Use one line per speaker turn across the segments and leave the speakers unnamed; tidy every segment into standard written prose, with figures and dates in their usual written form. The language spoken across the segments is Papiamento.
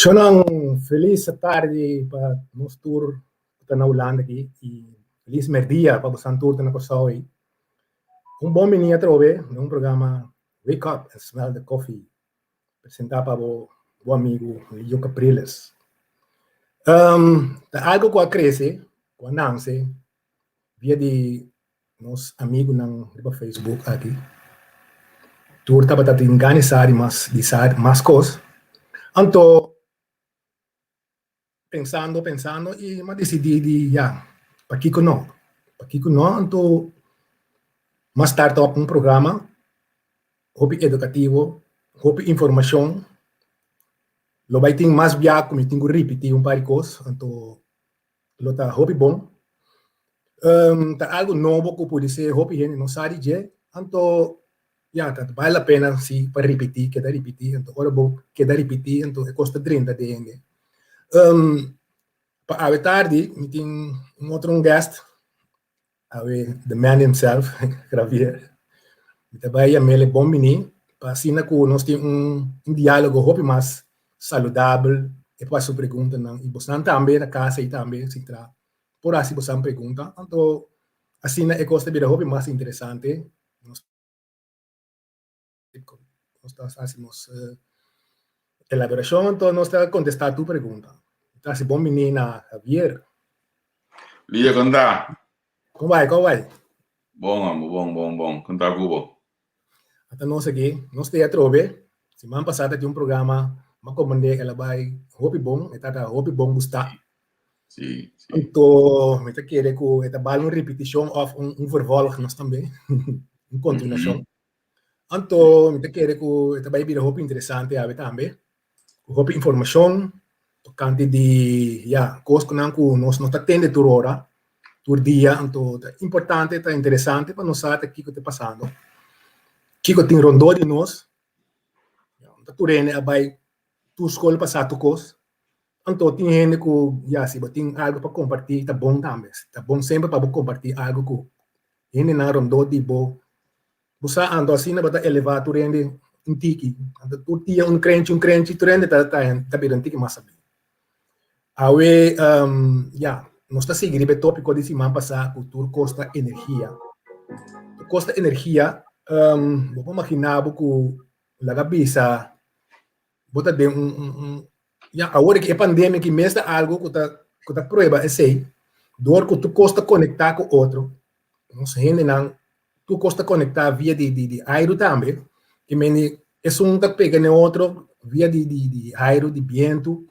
Shonan, felis tardi pa nos tur ku ta na Hulanda aki i felis merdia pa bosan tur ta na Kòrsou ei. Un bon biní atrobe na un programa Wake Up and Smell the Coffee presentá pa bo bo amigu Lio Capriles. Ta algu ku a krese, ku a nanse via di Nos amigunan riba Facebook aki tur tabata tin gana sa di mas di sa mas kos. Anto pensando pensando i m'a disidí di ya, pakiko no? Pakiko no? Anto m'a start up un programa hopi edukativo, hopi informashon. Lo bai tin mas bia ku mi tin ku ripití un par di kos, anto Lo ta hopi bon. Ta algo nobo ku pudi ser hopi hende no sa di dje, anto ya ta bale la pena si pa ripití, keda ripití, anto ora bo keda ripití anto e kos ta drenta den hende. Pa awe tardi mi tin un otro un guest. Awe the man himself, Javier. Mi ta bai yam'el e bon bini pa asina ku nos tin un diálogo hopi mas saludabel, e por hasi su preguntanan i bosnan tambe na kas ei tambe si tra por hasi bosan pregunta, anto asina e kos ta bira hopi mas interesante. Nos Nos ta hasi nos elaborashon, anto nos ta kontestá tur pregunta. Ta hasi bon bini na Javier.
Lidia, kon ta?
Kon bai, kon bai?
Bon, amo, bon, bon, bon. Kon ta ku bo?
Ata nos aki, nos te atrobe. Siman pasá ta tin un programa, m'a komand'é el a bai hopi bon, e tata hopi bon gustá.
Sí, sí.
Anto mi ta kere ku e ta bal un ripitishon òf un vervolg nos tambe, un kontinuashon. Anto mi ta kere ku e ta bai bira hopi interesante awe tambe, ku hopi informashon tokante di ya kosnan ku nos no ta tende tur ora, tur dia, anto ta importante, ta interesante pa nos sa ta kiko ta pasando, kiko tin rondó di nos, ta tur hende a bai tur skol pa sa tur kos, anto tin hende ku ya si bo tin algu pa kompartí ta bon tambe, ta bon semper pa bo kompartí algu ku hendenan rondó di bo. Bo sa anto asina bo ta elevá tur hende un tiki. Anto tur dia un krenchi, un krenchi, tur hende ta ta bira un tiki mas sabí. Awe, ya, nos ta sigui riba e tópiko di siman pasá ku tur kos ta energia. Tur kos ta energia, bo por maginá bo ku laga bisa bo ta den un un un ya awor e pandemia aki mes ta algu ku ta ku ta prueba esei dor ku tur kos ta konektá ku otro nos hendenan tur kos ta konektá via di di di airu tambe i mende esun ta pega na e otro via di di di airu di bientu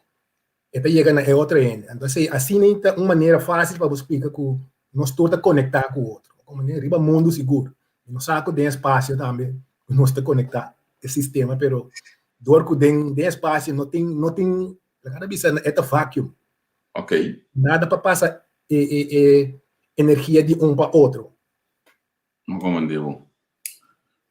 e ta yega na e otro hende anto esei asina ta un manera fásil pa bo splika ku nos tur ta konektá ku otro riba mundu sigur nos sa ku den espasio tambe nos ta konektá e sistema pero dor ku den den espasio no tin no tin laga ta bisa e ta vacuum.
Ok.
Nada pa pasa e e e energia di un pa otro.
Mo komende bo.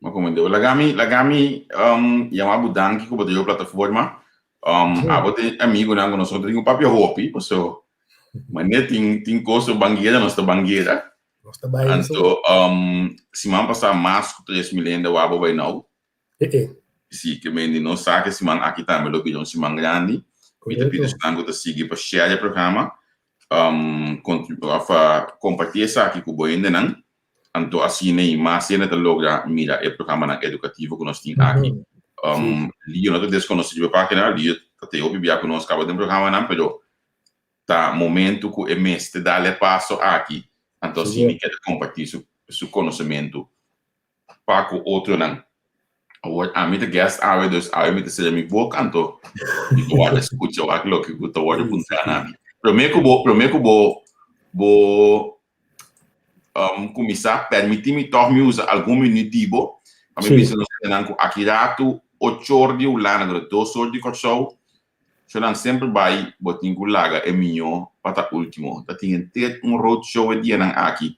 Mo komende bo. Laga mi laga mi um, yama bo danki ku bo ta yo plataforma. Um, abo tin amigunan ku nos no tin ku papia hopi, paso mane tin tin kos banguera nos ta banguera.
Nos ta bai
Anto um, siman pasá mas ku 3.000 hende wak bo bai nou. Sí, ke men di nos sa ke siman aki tambe lo bira un siman grandi. Mi ta pidi esnan ku ta sigui pa share e programa, um, of kompartí esaki ku bo hendenan. Anto asina i mas hende ta logra mira e programanan edukativo ku nos tin aki. Um, Lio no ta deskonosí riba e página, Lio ta te hopi bia ku nos kaba den programanan, pero ta momento ku e mester dal e paso aki, anto asina e keda kompartí su su konosementu pa ku otronan. Awor ami ta guest awe, dus awe mi ta sera mi boka, anto mi ta warda skucha wak loke ku ta wòrdu puntrá na mi. Promé ku bo, promé ku bo, bo um, kuminsá, permití mi tòg mi usa algun minüt di bo, pa mi bisa nos hendenan ku aki ratu ochor di Hulanda, ku ta dos or di Kòrsou, Shonan semper bai bo tin ku laga e mihó pa ta último. Ta tin henter un road show e dianan aki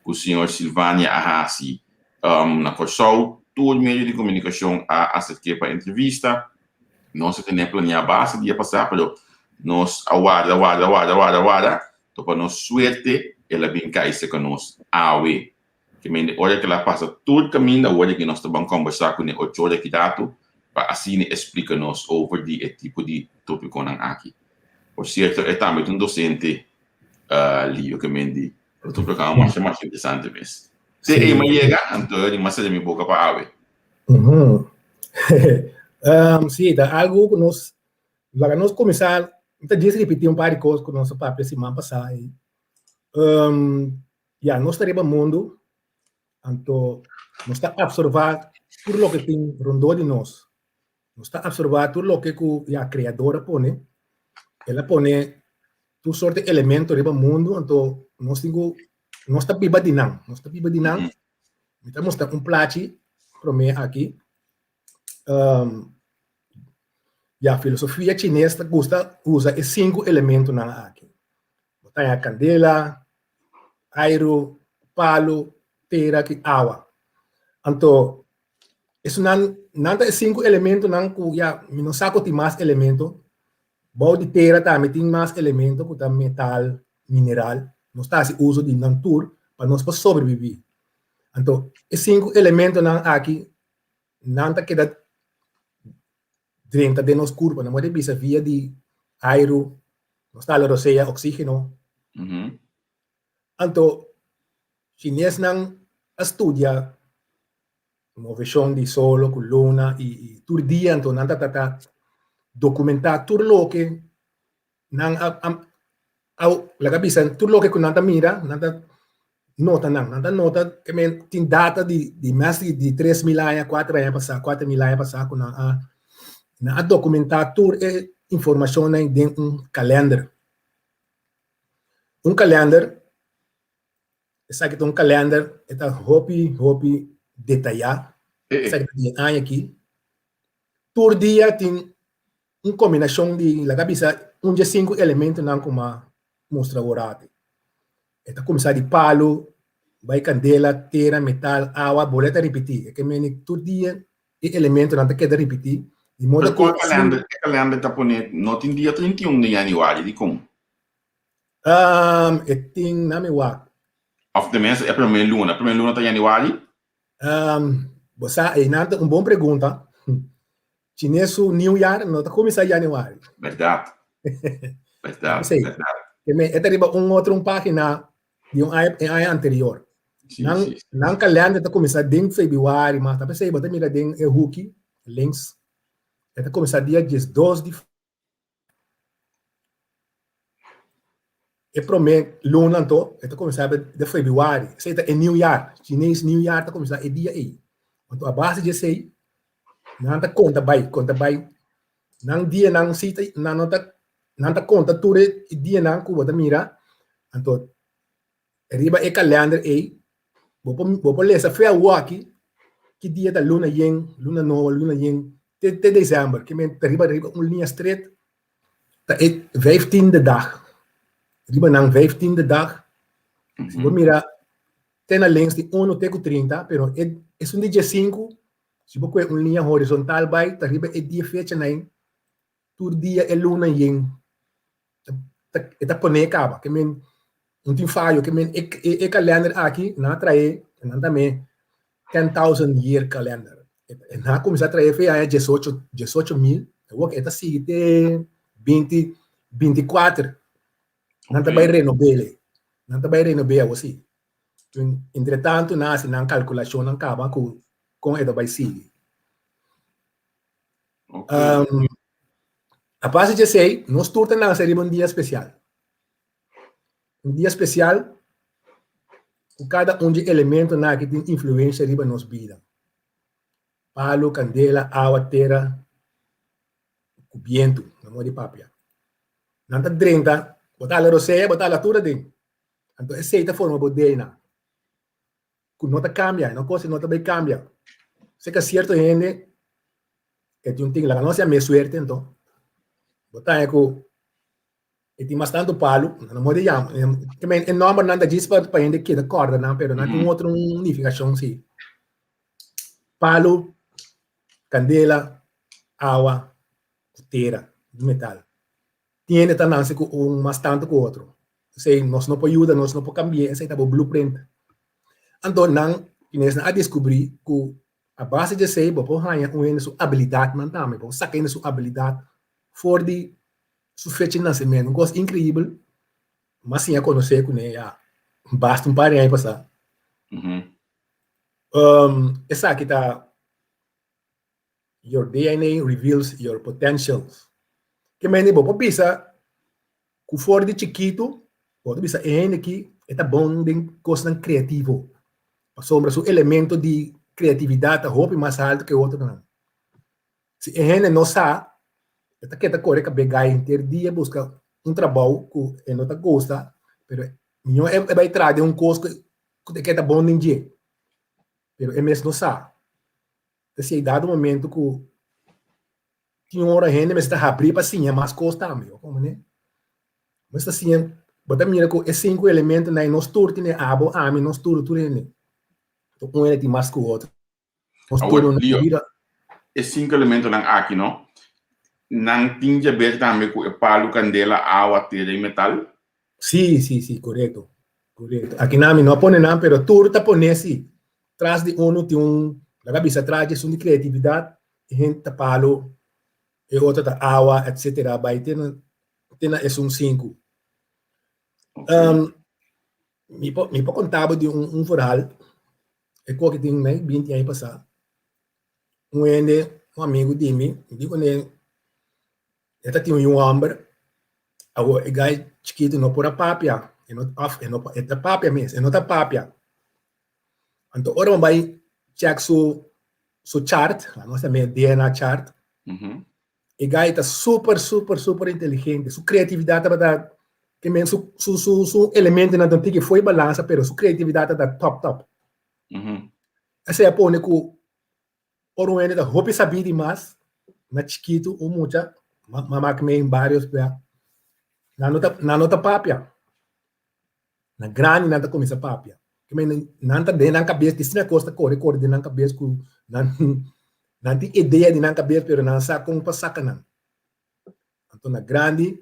ku señor Silvania a hasi na Kòrsou. Tur medio di komunikashon a aserk'é pa entrevista. Nos a tene planeá basta dia pasá pero nos a warda warda warda warda warda to pa nos suerte el a bin kai serka nos awe. Ke mende ora ke el a pasa tur kaminda awor aki nos ta ban kòmbersá kuné ocho ora ki datu. pa asina e splika nos over di e tipo di topikonan aki. Por sierto e tambe ta un dosente Lio Kemendi. Lo ta un programa masha masha interesante mes. Te ei mi a yega, anto di mas sali mi boka pa awe.
Sí, ta algu ku nos laga nos kuminsá, mi ta djis ripití un par di kos ku nos a papia siman pasá ei. Ya, nos ta riba mundu, anto nos ta absorbá tur loke tin rondó di nos. Nos ta absorbá tur loke ku ya Kreador a pone. El a pone tur sort di elemento riba mundu, anto nos tin ku, nos ta biba di nan, nos ta biba di nan. Mi ta mustra un plachi promé aki. Ya, filosofia chines ta gusta usa e sinku elementonan aki. Bo ta haña kandela, airu, palu, tera ki awa. Anto, esunnan, nan ta e sinku elementonan ku ya mi no sa ku tin mas elemento. Bou di tera tambe tin mas elemento ku ta metal, mineral. Nos ta hasi uso di nan tur pa nos por sobreviví. Anto, e sinku elementonan aki, nan ta keda drenta den nos kurpa. Nan por bisa via di airu, nos ta hala rosea, oxígeno. Anto, chinesnan a studia moveshon di solo ku luna i tur dia anto nan ta trata dokumentá tur loke nan a a laga bisa tur loke ku nan ta mira nan ta nota nan nan ta nota ke men tin data di di mas di di 3000 aña kuater aña pasá 4000 aña pasá ku nan a nan a dokumentá tur e informashonnan den un kalènder un kalènder. Esaki ta un kalender, e ta hopi, hopi detayá. Esaki ta di e aña aki. Tur dia tin un kombinashon di, laga bisa, un dje sinku elementonan ku m'a mustra awor ati. E ta kuminsá di palu, bai kandela, tera, metal, awa, bolbe ta ripití. E ke meni tur dia e elementonan ta keda ripití, di moda
ku. Pero kua kalender, e kalender ta pone no tin dia 31 di yanüari, dikon?
Um, e tin, na mi wak.
Of tenminste e promé luna. Promé luna ta yanüari?
Um, bo sa, einan ta un bon pregunta. Chines su nieuwjaar no ta kuminsá yanüari.
Bèrdat. Bèrdat,
Sí.
bèrdat.
E me, e ta riba un otro un página di un aña, e aña anterior.
Sí,
Nan,
sí, sí.
nan kalender ta kuminsá den febrüari, mas ta p'esei bo ta mira den e huki, links, e ta kuminsá dia 12 di E promé luna anto e ta kuminsá di febrüari, esei ta e nieuwjaar, Chinees nieuwjaar ta kuminsá e dia ei. Anto a base di esei nan ta konta bai, konta bai, nan dianan si ta nan no ta nan ta konta tur e dianan ku bo ta mira, anto riba e kalender ei bo por bo por lesa fe awoki ki dia ta luna yen, luna nobo, luna yen te te december ke men ta riba riba un liña stret ta e vijftiende dag riba nan vijftiende dag si bo mira te na links di uno te ku 30 pero e esun di diesinku si bo kue un liña horizontal bai ta riba e dia fecha nan tur dia e luna yen e ta pone kaba ke men no tin fayo ke men e kalender aki nan a trae nan ta me 10,000 year calendar e nan a kuminsá trae fe aña diesocho diesocho mil awor e ta sigui te binti binti kuater nan ta bai renob'é nan ta bai renob'é awor si entretantu nan hasi nan kalkulashonnan kaba ku kon e ta bai sigui.
Okay.
A base di esei, nos tur ta nase riba un dia spesial. Un dia spesial ku kada un di elementonan aki tin influensia riba nos bida. Palu, kandela, awa, tera ku bientu, na moda di papia. Nan ta drenta, bo ta hala rosea, bo ta hala tur aden. Anto esei ta forma bo DNA. Ku no ta kambia, no kos no ta bai kambia. Seka sierto hende e tin un tin, laga nos yam'é suerte anto. Bo ta haña ku e tin mas tantu palu, no mor di yama, e nòmbernan ta djis pa hende keda kòrda nan, pero nan tin un otro nifikashon si. Palu, kandela, awa, ku tera, metal. Tin hende ta nase ku un mas tantu ku otro. Esei nos no por yuda, nos no por kambi'é, esei ta bo blueprint. Anto nan, kinesnan a deskubrí ku A base di esei bo por haña un hende su abilidatnan tambe, bo por saka hende su abilidat for di su fecha di nasementu. Un kos inkreibel, mi a siña konosé kuné ya basta un par di aña pasá. Esaki ta Your DNA reveals your potentials. Ke mende bo por bisa ku for di chikitu bo ta bisa e hende aki e ta bon den kosnan kreativo pasobra su elemento di kreatividat ta hopi mas altu ke otronan. Si e hende no sa e ta keda kore kab'é gai henter dia buska un trabou ku e no ta gusta pero mihó e bai traha den un kos ku e ke ta bon den dje pero e mes no sa. P'esei dado momento ku tin ora hende mester ta habrí pa siña mas kos tambe, bo komprendé? Mester siña, bo ta mira ku e sinku elementonan ei nos tur tene, abo, ami, nos tur, tur hende. Un hende tin mas ku otro.
Nos tur Awor, Lio, bira. E sinku elementonan aki no, nan tin djaber tambe ku e palu, kandela, awa, tera i metal?
Sí, sí, sí, korekto, korekto. Aki nan mi no a pone nan, pero tur ta pone sí. Tras di unu tin un, laga bisa tras di esun di kreatividat, e hende ta palo, e otro ta awa, etsetera, bai te na, te na esun sinku. Mi por, mi por konta bo di un, un verhal, e koki tin mei binti aña pasá. Un hende, un amigu di mi, mi di kuné, E ta tin un yu hòmber, awor e gai chikitu no por a papia, e no òf e no e ta papia mes, e no ta papia. Anto ora bo bai chèk su su chart, nos ta mira DNA chart, e gai ta super super super inteligente, su kreatividat tabata ke men su su su su elementonan ta un tiki fo'i balansa pero su kreatividat tabata tòp tòp. Esei a pone ku Ora un hende ta hopi sabí di mas, na chikitu un mucha, mama ku mi varios bia, nan no ta nan no ta papia. Na grandi nan ta kuminsá papia. Nan ta den nan kabes di asina kos ta kore kore den nan kabes ku nan nan tin idea di nan kabes pero nan sa kon pa saka nan. Anto na grandi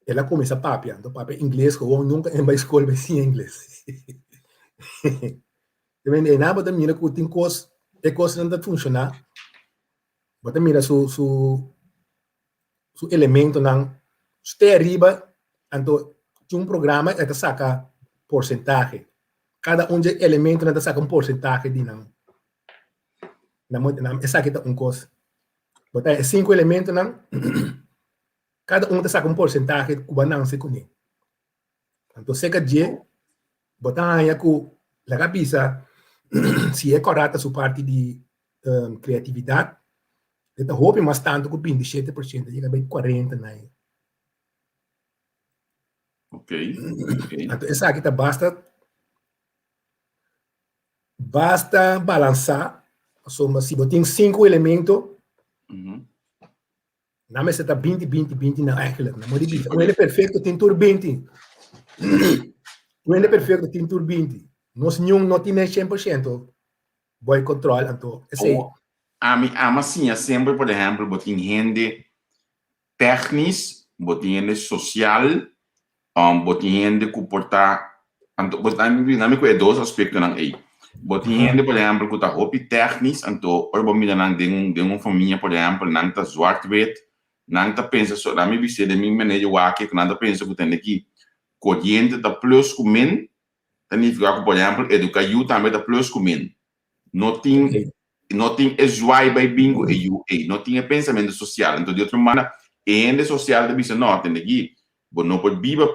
el a kuminsá papia, anto papia ingles gewoon nunka el bai skol bai siña ingles. E nan bo ta mira ku tin kos, e kosnan ta funshoná, bo ta mira su su su elementonan stay ariba, anto tin un programa e ta saka porsentahe, kada un dje elementonan ta saka un porsentahe di nan, nan esaki ta un kos, bo ta e sinku elementonan Kada un ta saka un porsentahe ku bo a nanse kuné. Anto seka dje bo ta haña ku laga bisa si e kòrá ta su parti di kreatividat e ta hopi mas tantu ku 27%, a yega bai 40 na e. Anto esaki ta basta basta balansá pasobra si bo tin sinku elemento Nan mester ta 20, 20, 20 nan eigenlijk. Nan moet bisa. Un hende perfecto tin tur 20. Un hende perfecto tin tur 20. Nos niun no tin e 100% boy control anto esei.
Oh, ami ama siña semper, por ehempel, bo tin hende technisch, bo tin hende social, Bo tin hende ku por ta, anto bo ta brinda mi ku e dos aspektonan ei. Bo tin hende, por ehèmpel, ku ta hopi tèknis, anto ora bo mira nan den un den un famia, por ehèmpel, nan ta zwart-wit, nan ta pensa so, nan mi bis'é den mi manera di wak ku nan ta pensa ku tende ki koriente ta plus ku min, ta nifiká ku, por ehèmpel, eduká yu tambe ta plus ku min. No tin no tin e zwaai bai bin ku e yu ei, no tin e pensamentu sosial. Anto di otro banda e hende sosial ta bisa no, tende aki bo no por biba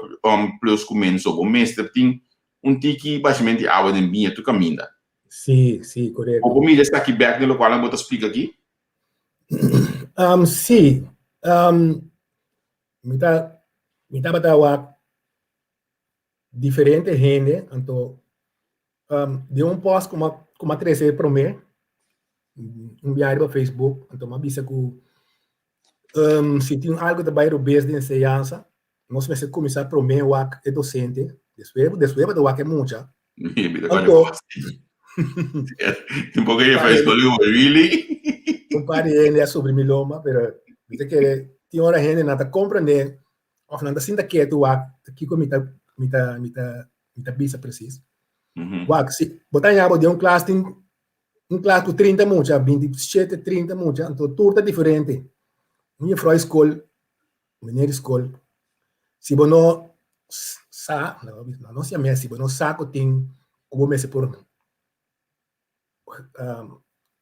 plus ku men so, bo mester tin un tiki bashimenti awa den biña tur kaminda.
Sí, sí, korekto.
Bo por mira esaki bèk den lokual bo ta splika aki?
Sí, mi ta mi tabata wak diferente hende, anto Den un post ku ku m'a trese promé, un biaha riba Facebook, anto m'a bisa ku si tin algu ta bai robes den enseñansa, nos mester kuminsá promé wak e dosente, despues despues bo ta wak e mucha.
Anto Un poko e Facebook digo, really?
Un par di hende a subri mi lomba, pero mi ta kere tin ora hende nan ta komprendé òf nan ta sinta ketu wak kiko mi ta mi ta mi ta mi ta bisa presis. Wak, si bo ta haña bo den un klas tin Un klas ku 30 mucha, 27, 30 mucha, anto tur ta diferente. Un jefrou di skol, meneer di skol, si bo no sa, no, no si a si bo no sa ku tin ku bo mester por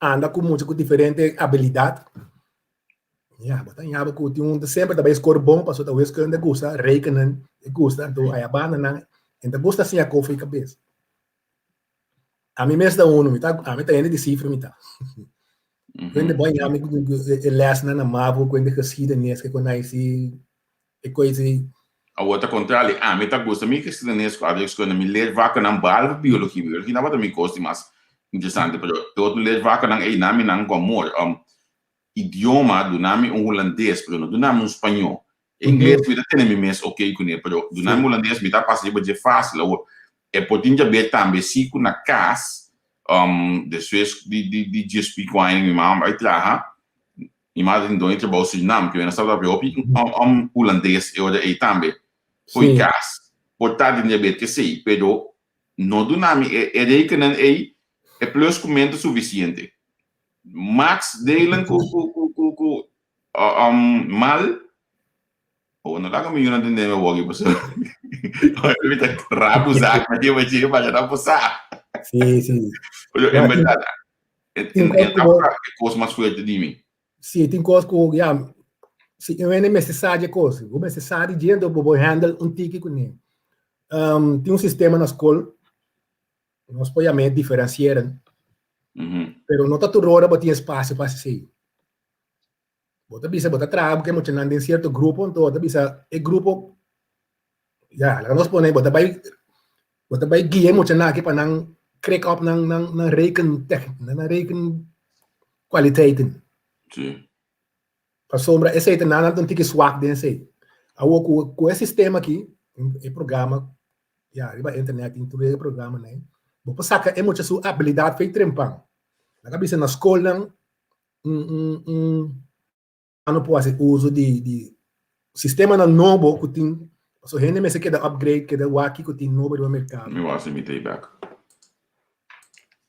anda ku mucha ku diferente abilidat, ya, bo ta haña bo ku tin un ta semper ta bai skor bon pasobra ta wiskunde gusta, rekenen e gusta, anto aya banda nan e ta gusta siña kof e kabes. Ami mes ta uno, mi ta, ami ta hende di sifra mi ta. Kuende bo haña mi ku e lèsnan na mavo, kuende geschiedenis, ke kon si e koe si.
Awor ta kontrali, ami ta gusta mi geschiedenis ku aardrijkskunde, mi leer vakkernan behalve biologie, biologie tabata mi kos di mas interesante, pero e otro leer vakkernan ei nan mi nan ku amor. Idioma, duna mi un hulandes, pero no duna mi un spañó. Ingles mi ta tene mi mes ok kuné, pero duna mi hulandes mi ta pasa riba dje fásil. Awor, e por tin djaber tambe si ku na kas, despues di di di djes pico aña mi mama bai traha, mi mama ta tin doño di trabou Surinam, ke mi a staba papia hopi hulandes e ora ei tambe. Fo'i kas por ta tin djaber kesei, pero no duna mi e rekenen ei e plus ku men ta sufisiente. Max delen ku ku ku ku ku um, mal. Oh, no laga mi yuna tende mi woki paso. Mi ta rabu zaak met je met je maar dat posa.
Sí, sí.
Pero en verdad, en en e kos mas fuerte di mi.
Sí, tin kos ku ya si un hende mester sa dje kos, bo mester sa di dje, bo por handle un tiki kuné. Um, tin un sistema na skol Nos por yam'é diferencieren. Pero no ta tur ora bo tin espacio pa haci esey. Bo ta bisa bo ta traha ku e muchanan den cierto grupo, anto bo ta bisa e grupo, ya, laga nos pone bo ta bai bo ta bai guia e muchanan aki pa nan krik op nan nan nan reken nan reken kwaliteiten.
Sí.
Pasobra esei ta nan nan ta un tiki swak den esei. Awor ku ku e sistema aki, e programa, ya riba internet tin tur e programanan ei, bo por saka e mucha su abilidat for e trempan. Nan a bisa na skolnan un un un ano por hasi uso di di sistemanan nobo ku tin, pasobra hende mester keda upgrade, keda wak kiko tin nobo riba merkado.
Mi wak si mi ta ei bek.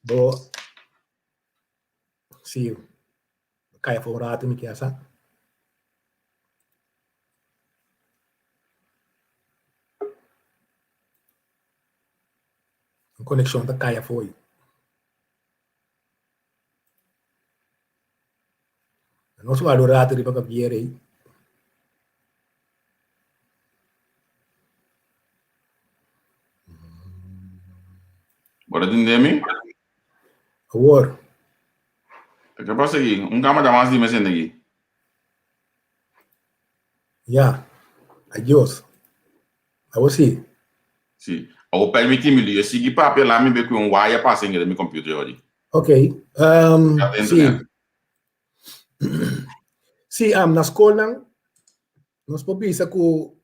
Bo si. Kaya for un rato mi kier sa. Un konekshon ta kaya fo'i. Nos warda un rato riba papier ei.
Bo ta tende mi?
Awor.
Ta ke pasa aki? Un kama ta mas di mes hende aki.
Ya. Adios. Awor si.
Si. Awor permiti mi Leo sigui papia la mi be ku un waya pasa den mi computer ori.
Ok. Um, si. Si, um, na skolnan nos por bisa ku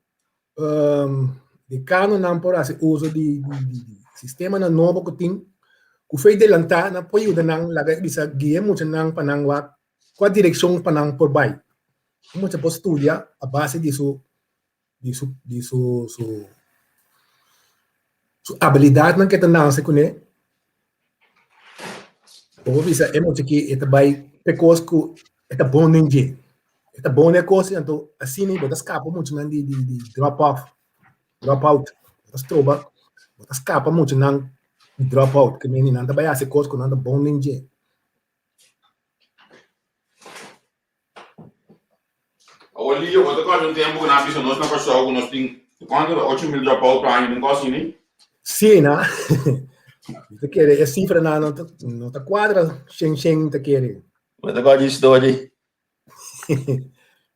um, dekanonan por hasi uso di, di, di, di sistemanan nobo ku tin, ku fe delantá nan por yuda nan laga bisa guia muchanan pa nan wak kua direkshon pa nan por bai. Un mucha por studia a base di su di su di su su su abilidatnan ke ta nase kuné. Bo por bisa e mucha aki e ta bai p'e kos ku e ta bon den dje. E ta bon den e kos anto asina bo ta skapa muchanan di di di drop off, drop out. Bo ta stroba, bo ta skapa muchanan di drop out ke mende nan ta bai hasi kos ku nan ta bon den dje.
Awor Lio, bo ta kòrda un tempu ku nan a bisa nos na Kòrsou ku nos tin kuantu ta 8.000 dropout pa aña, un kos asina?
Sí, na. Mi ta kere e sifranan no ta no ta kuadra shen shen mi ta kere.
Bo ta kòrda e historia?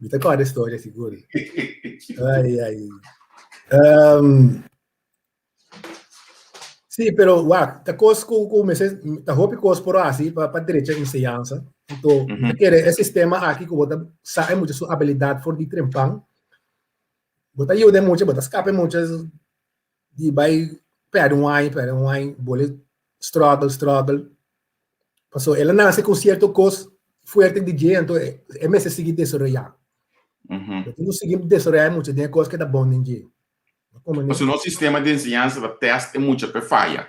Mi ta kòrda e historia sigur. Ai ai. Um, Sí, pero wak, ta kos ku ku mester ta hopi kos por hasi pa pa drecha enseñansa. Anto, mm -hmm. kere e sistema aki ku bo ta sa e mucha su abilidat for di trempan. Bo ta yuda e mucha, bo ta skapa e mucha di bai perde un aña, perde un aña, bole struggle, struggle. Paso el a nase ku sierto kos fuerte di dje, anto e, e mester sigui desaroyá. Mm -hmm. Bo tin ku sigui desaroyá e mucha den e kos ke ta bon den dje.
Pasobra nos sistema di enseñansa ta test e mucha p'e faya.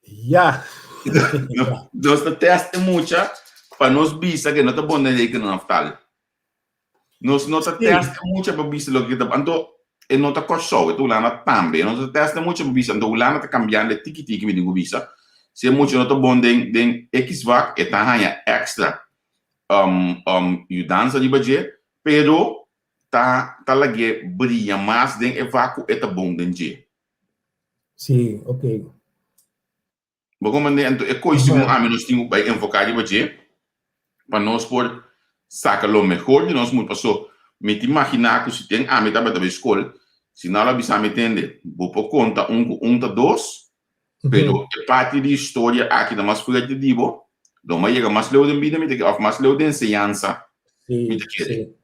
Ya.
Nos ta test e mucha pa nos bisa ku no ta bon den rekenen òf tal. Nos no ta test e mucha pa bisa loke ta anto e no ta Kòrsou, e ta Hulanda tambe. Nos ta test e mucha pa bisa anto Hulanda ta kambiando e tiki tiki mi tin ku bisa. Si e mucha no ta bon den den X vak e ta haña èkstra yudansa riba dje, pero ta ta lag'é bria mas den e vak ku e ta bon den dje.
Sí, ok.
Bo comprende? Anto e kos segun ami nos tin ku bai enfoká riba dje pa nos por saka lo mehor di nos mucha. Paso mi ta imaginá ku si den ami tabata bai skol, si nan lo a bisa mi tende, bo por konta un ku un ta dos, pero e parti di historia aki ta mas fuerte di bo, lo mi a yega mas leu den bida mi ta kere, òf mas leu den enseñansa mi ta kere.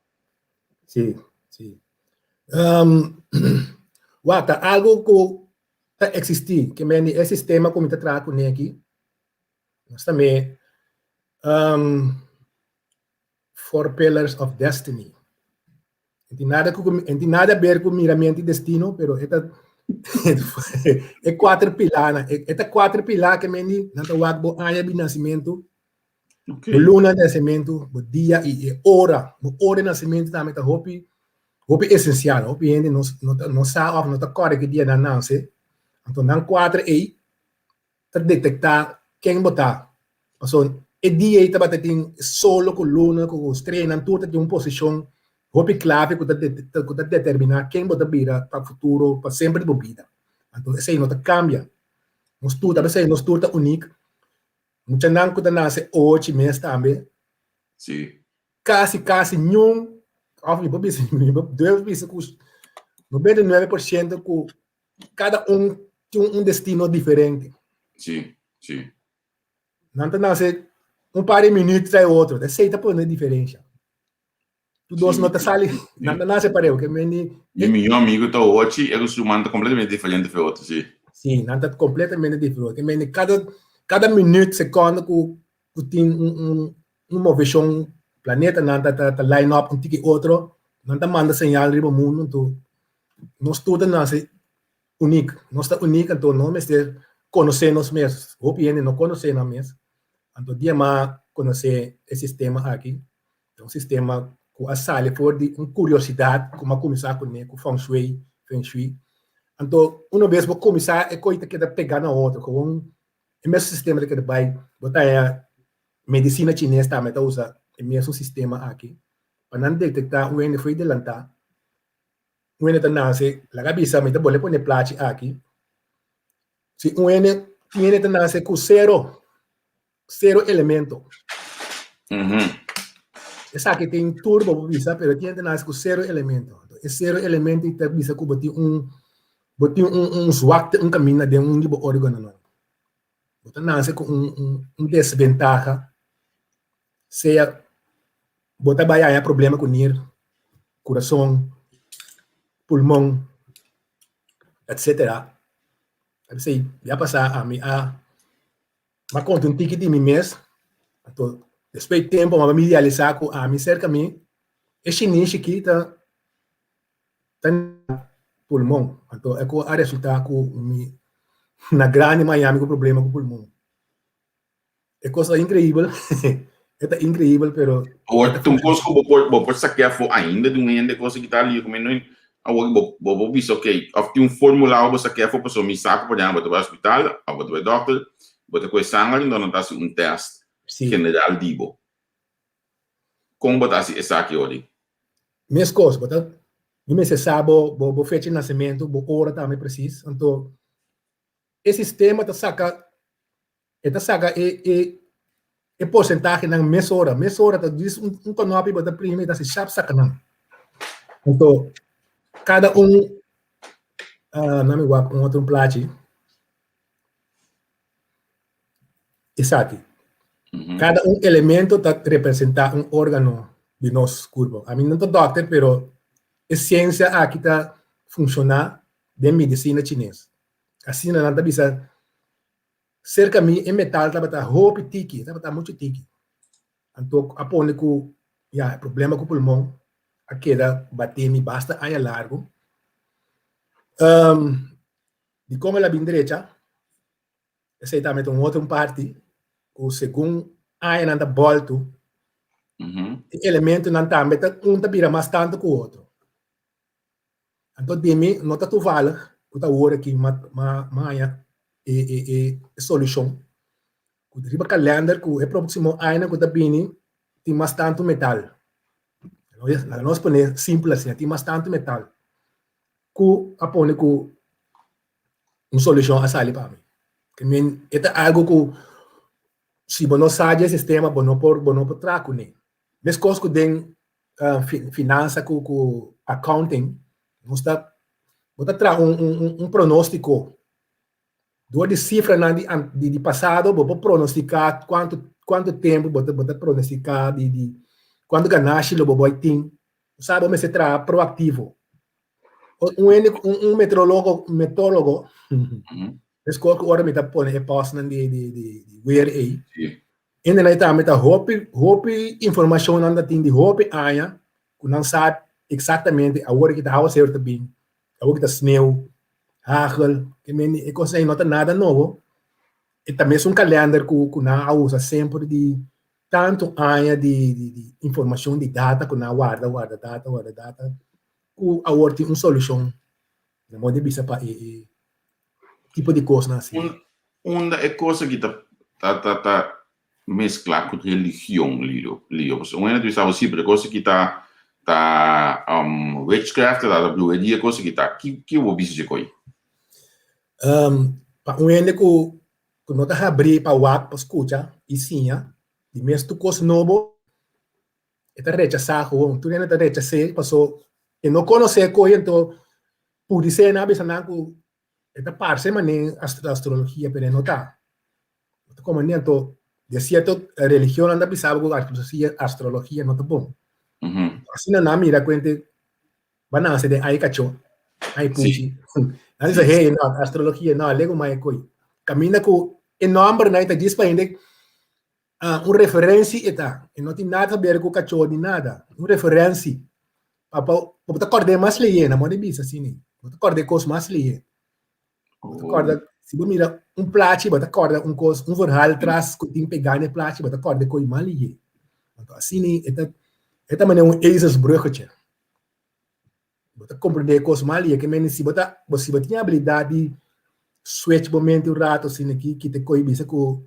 Sí, sí. Wak, ta algu ku ta eksistí, ke men di e sistema ku mi ta traha kuné aki, nos ta me Four Pillars of Destiny. E tin nada ku e tin nada ber ku miramentu i destino, pero e ta e kuater pilánan, e ta kuater pilá ke men di nan ta wak bo aña di nasimentu, Bo luna di nasimentu, bo dia i e ora. Bo ora di nasimentu tambe ta hopi hopi esensial. Hopi hende no no ta no sa òf no ta kòrda ki dia nan nase. Anto nan kuater ei ta detektá ken bo ta. Pasobra e dia ei tabata tin solo ku luna ku streanan tur ta tin un posishon hopi klave ku ta ku ta determiná ken bo ta bira pa futuro pa semper di bo bida. Anto esei no ta kambia. Nos tur ta p'esei nos tur ta unik. Muchanan ku ta nase ochi mes tambe.
Sí.
Kasi kasi niun, òf mi por bisa, mi por durf bisa ku 99% ku kada un tin un destino diferente.
Sí, sí.
Nan ta nase un par di minüt tras otro, esei ta pone diferensha. Tu dos no ta sali, nan ta nase pareu, ke men di.
Mi mihó amigu ta ochi, e ku su man ta kompletamente diferente fe otro, sí.
Sí, nan ta kompletamente diferente. Ke men di kada, kada minüt, sekònde ku ku tin un un un moveshon, planetanan ta ta line up un tiki otro, nan ta manda señal riba mundu, anto nos tur ta nase unik. Nos ta unik, anto nos mester konosé nos mes. Hopi hende no konosé nan mes. Anto dia mas konosé e sistema aki, Ta un sistema ku a sali for di un kuriosidat ku mi a kuminsá kuné ku feng shui, feng shui. Anto uno bes bo kuminsá e koi ta keda pegá na otro, gewoon e mesun sistema ta keda bai. Bo ta haña medisina chines tambe ta usa e mesun sistema aki pa nan detektá un hende foi delantá, un hende ta nase, laga bisa mi ta bolbe pone plachi aki, si un hende tin hende ta nase ku sero. Sero elemento. Esaki tin tur bo por bisa, pero tin hende nace cu sero elemento. E sero elemento ta bisa cu bo tin un bo tin un un zwakte, un caminda den un di bo organonan. Bo ta nace cu un un un desventaha, sea bo ta bay haya problema cu nir, curason, pulmon, etcetera. Esey ya pasa ami a M'a konta un tiki di mi mes, anto despues di tempu m'a mi realisá ku ami serka mi e shinishi aki ta ta pulmon. Anto e ku a resultá ku mi na grandi m'a haña mi ku problema ku pulmon. E kos ta inkreibel, e ta inkreibel pero.
Awor ta un kos ku bo por bo por sakia afó ainda di un hende kos aki ta liu ku mi no awor bo bo por bisa ok òf tin un formula ku bo sakia afó pasobra mi sa ku por ehèmpel bo ta bai hospital òf bo ta bai dòkter bo ta kohe sanger enton nan ta hasi un tèst general di bo kon bo ta hasi esaki ori?
Meskos bo ta mi mester sa bo bo fecha di nasementu bo ora tambe presis anto e sistema ta saka E ta saka e e e porsentahenan mesora. Mesora ta djis un un konopi bo ta primi e ta hasi shap saka nan. Anto kada un uh, na mi wak un otro plachi. Esaki. Kada un elemento ta representa un organo di nos kurpo. Ami no ta dokter, pero e siensia aki ta funshoná den medisina chines. Asina nan ta bisa Serka mi e metal tabata hopi tiki, e tabata muchu tiki. Anto a pone ku ya e problema ku pulmon a keda bate mi basta aña largu. Dikon el a bin drecha? Esei tambe ta un otro un parti ku segun añanan ta bòltu, e elementonan tambe ta un ta bira mas tantu ku otro. Anto di mi no ta toevallig ku ta awor aki ma ma haña e e e solushon ku riba kalender ku e próksimo añanan ku ta bini tin mas tantu metal. Laga nos pone simpel asina, tin mas tantu metal ku a pone ku un solushon a sali pa mi. Ke men e ta algu ku si bo no sa dje sistema bo no por bo no por traha kuné. Meskos ku den finansa ku ku accounting nos ta bo ta traha un un un pronóstiko dor di sifranan di di di pasado bo por pronostiká kuantu kuantu tempu bo ta bo ta pronostiká di di kuantu ganashi lo bo bai tin. Bo sa bo mester traha proaktivo. Un hende un un meteorologo meteorologo meskos ku ora mi ta pone e postnan di di di di weer ei hendenan tambe ta hopi hopi informashonnan ta tin di hopi aña ku nan sa eksaktamente awor ki ta awaseru ta bin awor ki ta sneu hagel ke mende e kos ei no ta nada nobo e ta mesun kalender ku ku nan a usa semper di tantu aña di di di informashon di data ku nan a warda warda data warda data ku awor tin un solushon na modo di bisa pa e e tipo di kosnan asina.
Un unda e kos aki ta ta ta ta meskla ku religion Lilo Lio? Pasobra un hende ta bisa bo si pero e kos aki ta ta witchcraft ta ta bruheria e kos aki ta ki ki bo bisa dje koi?
Pa un hende ku ku no ta habrí pa wak pa skucha i siña di mes tur kos nobo E ta rechasá gewoon. Tur hende ta rechas'é paso e no konosé koe anto pudi ser nan a bisa nan ku e ta parse manera astrologia pero e no ta. No ta komo ni anto den sierto religionnan ta bisa bo ku astrologia no ta bon. Asina nan a mira kuente ba nase den ai kachó, ai puchi. Nan bisa hey no astrologia no lego mai e koi. Kaminda ku e nòmbernan ta djis pa hende Ah, un referentie e ta. E no tin nada haber ku kachó ni nada. Un referentie. Pa pa bo ta kòrda e mas leyé, na moda di bisa asina. Bo ta kòrda e kos mas leyé. Bo ta kòrda, si bo mira un plachi, bo ta kòrda un kos, un verhaal tras ku tin pegá na e plachi, bo ta kòrda e kos mas leyé. Anto asina e ta, e ta manera un ezelsbruggetje. Bo ta komprendé e kos mal i e ke mende si bo ta bo si bo tin abilidat di switch bo mente un rato asina aki kita koe bisa ku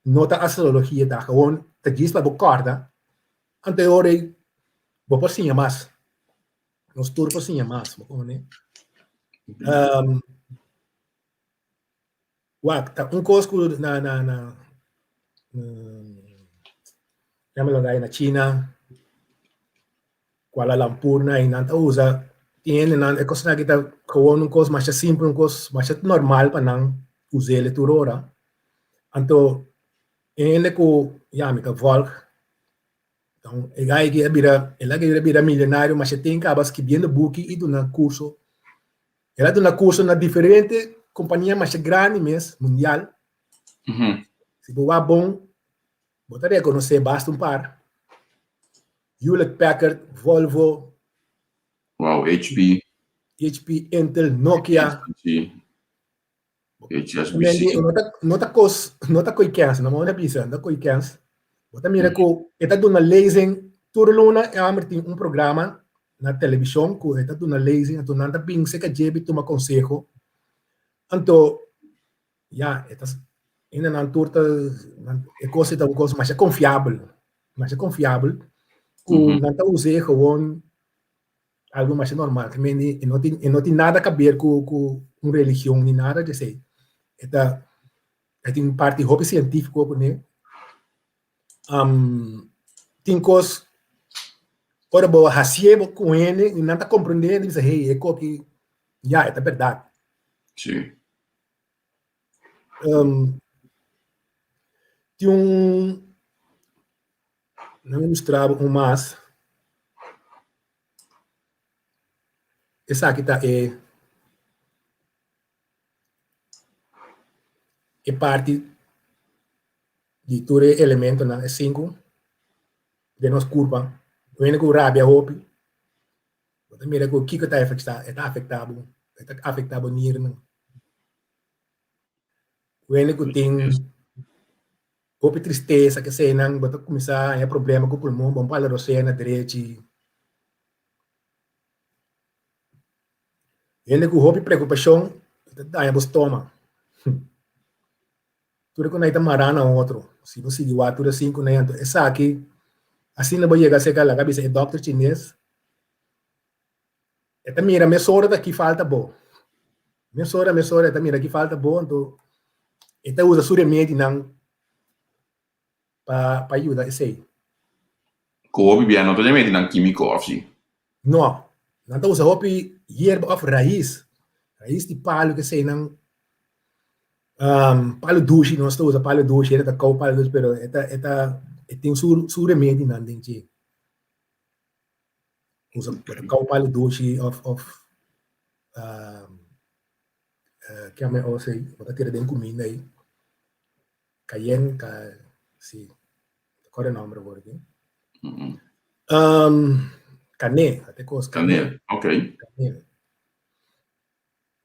no ta astrologia ta gewoon ta djis pa bo kòrda anto e ora ei bo por siña mas nos tur por siña mas bo komprendé. Wak, ta un kos ku na na na na China Kuala Lumpur na i nan ta usa tin hendenan e kosnan aki ta gewoon un kos masha simpel un kos masha normal pa nan us'el tur ora anto e hende ku ya mi ta volg e guy aki a bira el a bira milionario masha tin kaba skibiendo buki i duna kurso el a duna kurso na diferente kompania masha grandi mes mundial si bo wak bon Bo ta rekonosé basta un par, Hewlett Packard, Volvo.
Wow, HP.
HP, Intel, Nokia.
HSBC.
No ta, no ta kos, no ta koi kens, no manda bisa, no ta koi kens. Bo ta mira ku e ta duna lezing tur luna e homber tin un programa na televishon ku e ta duna lezing anto nan ta bin serka dje bi tuma konseho. Anto Ya, e ta, hende nan tur ta, nan, e kos ei ta un kos masha konfiabel, masha konfiabel, ku nan ta us'é gewoon algu masha normal. Te mende e no tin, e no tin nada kaber ku ku un religion ni nada di esei. E ta, e tin un parti hopi sientífiko kuné. Tin kos ora bo hasié bo ku hende i nan ta komprendé, nan ta bisa hey, e koki ya, e ta bèrdat.
Sí.
Tin un, nan a mustra bo un mas. Esaki ta e e parti di tur e elementonan, e sinku den nos kurpa. Un hende ku rabia hopi, bo ta mira ku kiko ta afektá, e ta afektá bo, e ta afektá bo nirnan. Wende ku tin hopi tristesa ke eseinan bo ta kuminsá haña problema ku pulmon, bo no por hala rosea na drechi. Hende ku hopi preokupashon ta daña bo stoma. Tur e ku nan ta mará na otro. Si bo sigui wak tur e sinku nan anto esaki asina bo yega serka laga bisa e dòkter chines e ta mira mesora ta ki falta bo. Mesora mesora e ta mira ki falta bo anto e ta usa su remedinan pa pa yuda esei.
Ku hopi bia no ta remedinan kímiko òf si?
No, nan ta usa hopi yerba òf rais, rais di palu keseinan, palu dushi nos ta usa palu dushi, hende ta kou palu dushi pero e ta e ta e tin su su remedinan den dje. Usa bo ta kou palu dushi òf òf kiami ose bo ta tira den kuminda ei. Cayenne, ca, si, acorda e nomber awor aki. Um, canel, ate cos,
canel. Canel, ok.
Canel.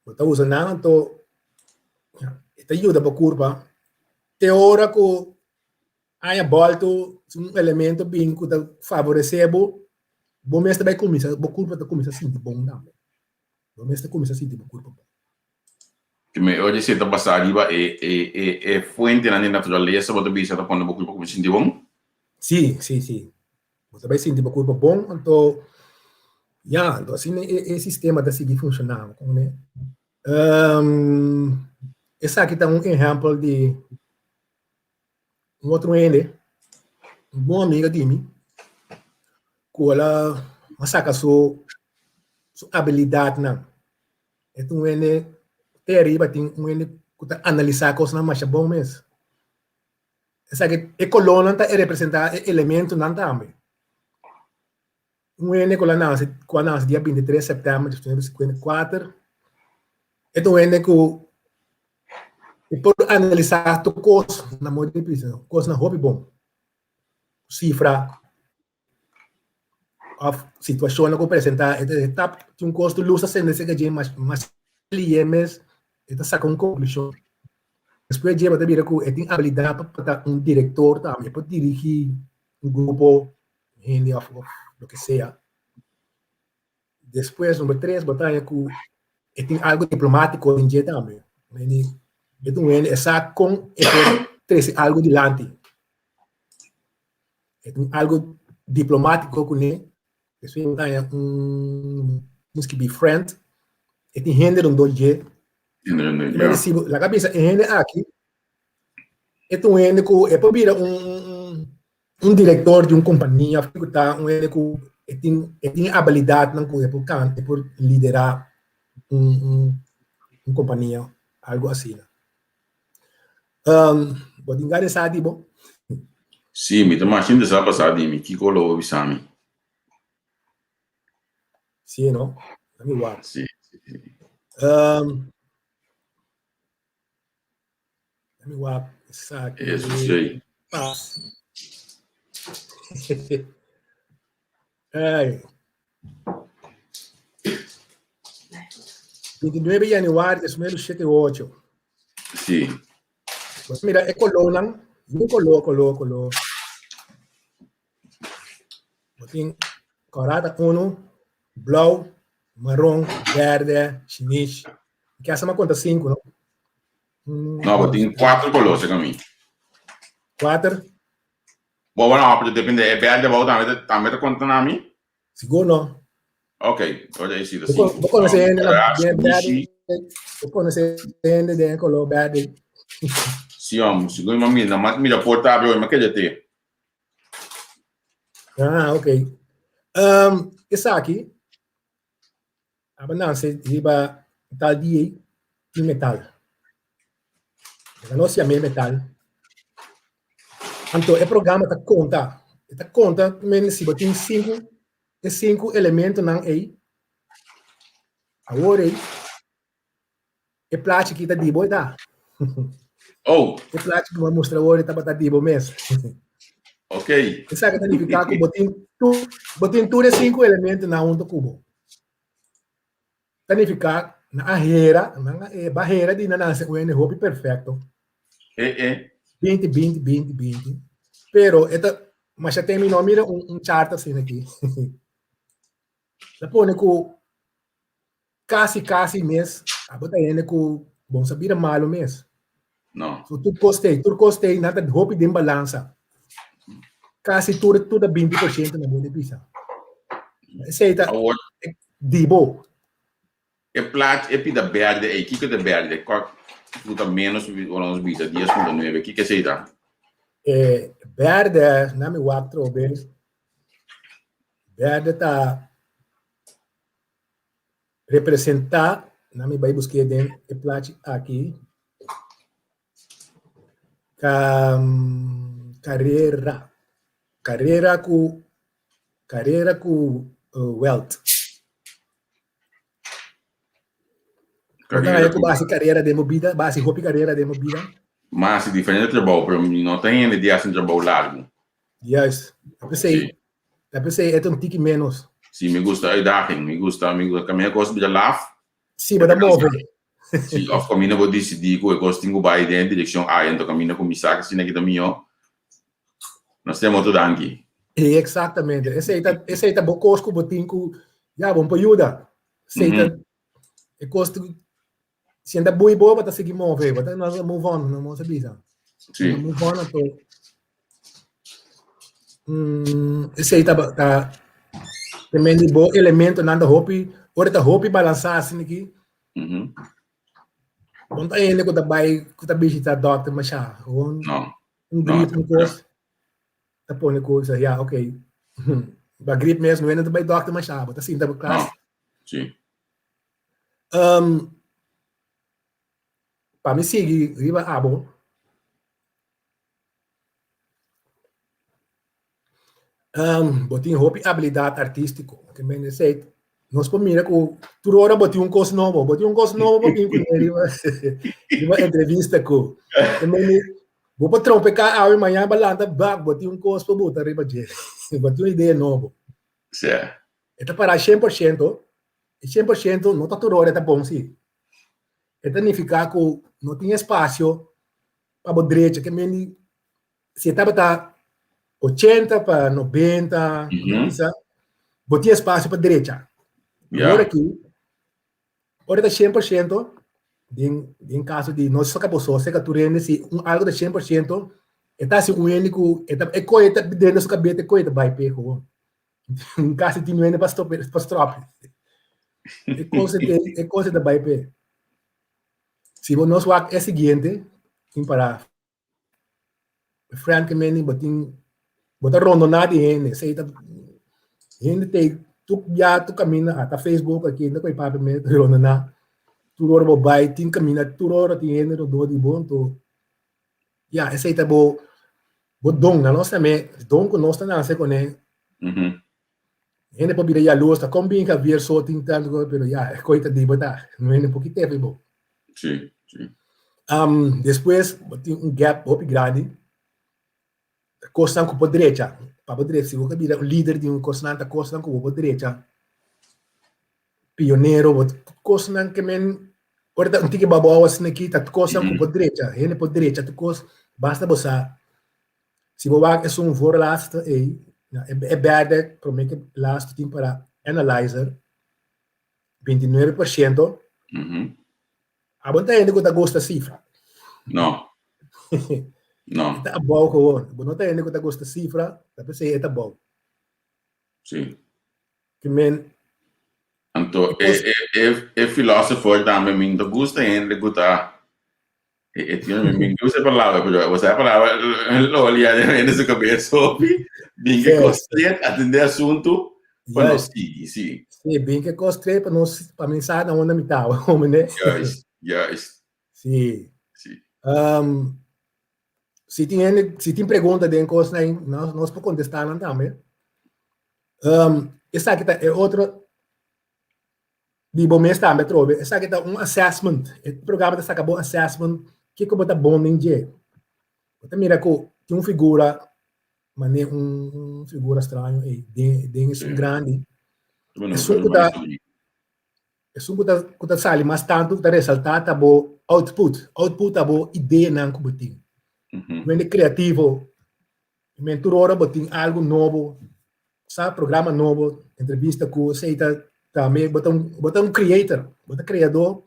Bo ta usa nan anto, ja, e ta yuda bo curpa te ora cu aña bolto un elemento bin cu ta favorece bo, bo mes ta bay cuminsa, bo curpa ta cuminsa sinti bon tambe. Bo mes ta cuminsa sinti bo curpa bon.
Te mehor di si ta basá riba e e e e fuentenan di naturalesa bo ta bisa ta pone bo kurpa kuminsá sinti bon?
Sí, sí, sí. Bo ta bai sinti bo kurpa bon, anto ya, anto asina e e sistema ta sigui funshoná. Bo kono? Esaki ta un ehèmpel di un otro hende, un bon amiga di mi, ku el a saka su su abilidatnan. E ta un hende te ariba tin un hende ku ta analisá kosnan masha bon mes. Esaki e kolónan ta representá e elementonan tambe. Un hende ku a nase ku a nase dia bintitres sèptèmber di mil novecientos sinkuenta i kuater e ta un hende ku e por analisá tur kos na modo di bisa, kosnan hopi bon, sifra. Of situacionnan cu presenta e ta tap tin un cos tu luz ta sende cerca dje mas mas liye mes e ta saca un conclusion. Despues dje bo ta mira cu e tin habilidad pa ta un director tambe, e por dirigi un grupo hende of of loke sea. Despues number tres bo ta haña cu e tin algo diplomatico den dje tambe. E ta un hende e sa con e por trece algo dilanti. E tin algo diplomatico kuné. Despues bo ta haña un un skibi friend. E tin hende rondó dje.
Hende rondó dje,
ja. Si bo laga bisa e hende aki e ta un hende ku e por bira un un un direktor di un kompania òf kiko ta un hende ku e tin e tin e abilidatnan ku e por kan e por liderá un un un kompania algo asina. Um, bo tin gana sa di bo?
Sí, mi ta masha interesá pa sa di mi. Kiko lo bo bisa mi?
Sí, no? Let me wak.
Sí, sí, sí.
Let me wak. Esaki.
Eso sí.
Pas. Ay. 29 januari di 2008.
Sí.
Pues mira, e colornan, un color, color, color. Bo tin corada uno, blauw, marron, verde, shinish. Ki asa ma conta cinco, no?
No, bo tin cuatro color, segun mi.
Cuatro?
Bo bueno, pero depende, e berde abou tambe ta, tambe ta konta na mi?
Sigur no.
Ok, ora ei si ta sinku.
Bo konosé hende na den berde, bo konosé hende den kolor berde.
Si hom, sigur mi mira, mas mira porta abri hoy, mi keda te.
Ah, ok. Um, esaki, Aba nase riba tal dia ei tin metal. Laga nos yam'é metal. Anto e programa ta konta, e ta konta men si bo tin sinku, e sinku elementonan ei, awor ei e plachi ki ta di bo e ta.
Oh.
E plachi ku bo a mustra awor ei tabata di bo mes.
Ok.
Esaki ta nifiká ku bo tin tur, bo tin tur e sinku elementonan huntu ku bo. Ta nifiká nan a hera, nan a e bahera di nan nase un hende hopi perfekto.
Eh, eh.
20, 20, 20, 20. Pero e ta, masha tem mi no mira un, un chart asina aki. Ta pone ku kasi kasi mes, abo ta hende ku bon sa bira malo mes.
No.
So tur kos tei, tur kos tei, nan ta hopi den balansa. Kasi tur tur ta 20% na bo de bisa. Esei ta
Awor,
di bo.
E plaat, e pida berde ei, kiko ta berde? Kua ku ta menos ora nos bisa 10.9, kiko esei ta?
E berde, na mi wak trobe, berde ta representá, na mi bai busk'é den e plachi aki, ta karera, karera ku, karera ku wealth. Carrera ku base carrera den bo bida, base hopi carrera den bo bida.
Mas diferente trabou, pero mi no ta hende di hasi un trabou largu.
Juist. Ta p'esei, ta p'esei e ta un tiki menos.
Si, mi gusta uitdaging, mi gusta, mi gusta kaminda kos bira laf.
Si, bo ta move.
Si, of kaminda bo disidí ku e kos tin ku bai den direkshon A, enton kaminda ku mi sa ku asina ki ta mihó. Nos tin otro danki.
Exactamente. Esei ta, esei ta bo kos ku bo tin ku, ya, bon por yuda. Esei ta e kos ku, si anda bui bo, bo ta sigui move, bo ta nos move on, no nos a bisa.
Sí.
Move on anto. Mm, esei ta, ta, te men di bo elementonan ta hopi, ora ta hopi balansá asina aki.
Mm -hmm.
Bon ta hende ku ta bai, ku ta bishita dòkter masha. Gewoon
No.
un grip, un kos, ta pone ku sa, ya, ok. Ba grip mes, no hende ta bai dòkter masha, bo ta sinta bo kas.
No. Sí.
Um, pa mi sigui riba abo, Um, bo tin hopi abilidat artístiko. Ke men esei, nos por mira ku tur ora bo tin un kos nobo. Bo tin un kos nobo bo bin kuné riba, riba entrevista ku. Ke men, bo por trompeká awe, mañana bo lanta bak, bo tin un kos pa buta riba dje. Bo tin un idea nobo.
Sí.
E ta pará 100%, e 100% no ta tur ora e ta bon si. E ta nifiká ku no tin espasio pa bo drecha. Ke men, si e tabata 80 pa 90, mm -hmm. bisa, bo tin espacio pa derecha.
Yeah.
Ora aki, ora ta 100%, den, den caso di no saca boso, saca tur hende, si un algo ta 100%, e ta si un hende ku, e ta, e koe ta dentro su cabeza, e koe ta bai pe gewoon. Casi tin hende pa stop, pa strop. E cosa te, e cosa ta bai pe. Si bo nos wak e siguiente, tin para Frankamente bo tin bo ta rondoná di hende esei ta hende te tur bia tur kaminda ata Facebook aki hende ku e papia mes ta rondoná tur ora bo bai tin kaminda tur ora tin hende rondó di bo anto ya esei ta bo bo don na nos tambe don ku nos ta nase kuné hende por bira yalurs ta kon bin Javier so tin tantu pero ya e koi ta di bo ta no hende por kit'é pi bo.
Sí, sí.
Um, despues bo tin un gap hopi grandi. Kosnan ku por drecha. Pa bo drecha, si bo ka bira un lider di un kosnan, ta kosnan ku bo por drecha. Pionero, bo kosnan ke men ora ta un tiki babou asina aki, ta kosnan ku por drecha. Hende por drecha tur kos, basta bo sa. Si bo wak esun voorlaatste ei, e bèrdè promé ke laatste tin para analyzer. 29%.
Mm -hmm.
Abo ta hende ku ta gusta sifra.
No. No.
Ta abou gewoon. Bo no ta hende ku ta gusta sifra, ta p'esei e ta abou.
Sí.
Ki men
Anto e e e e filosofo tambe mi no ta gusta hende ku ta E, e tiene, mi gusta e palabra, pero o sea, palabra lo lia de en su cabeza, hopi. Bin que costre, atende asunto, pa nos sigui, sí.
Sí, bin que costre, pa nos, pa mi sa na onda mi taba, hombre.
Juist, juist.
Sí.
Sí.
Um, si tin hende, si tin pregunta den cos na, nos, nos por contestar nan tambe. Um, esaki ta e otro Di bo mes tambe atrobe. Esaki ta un assessment. E programa ta saka bo assessment kiko bo ta bon den dje. Bo ta mira ku tin un figura mane un figura straño ei den den esun grandi. Esun ku ta. Esun ku ta ku ta sali mas tantu ku ta resaltá ta bo output. Output ta bo ideanan ku bo tin. Un hende kreativo, men tur ora bo tin algu nobo, sa programa nobo, entrevista ku esei ta tambe bo ta un bo ta un creator, bo ta kreadó,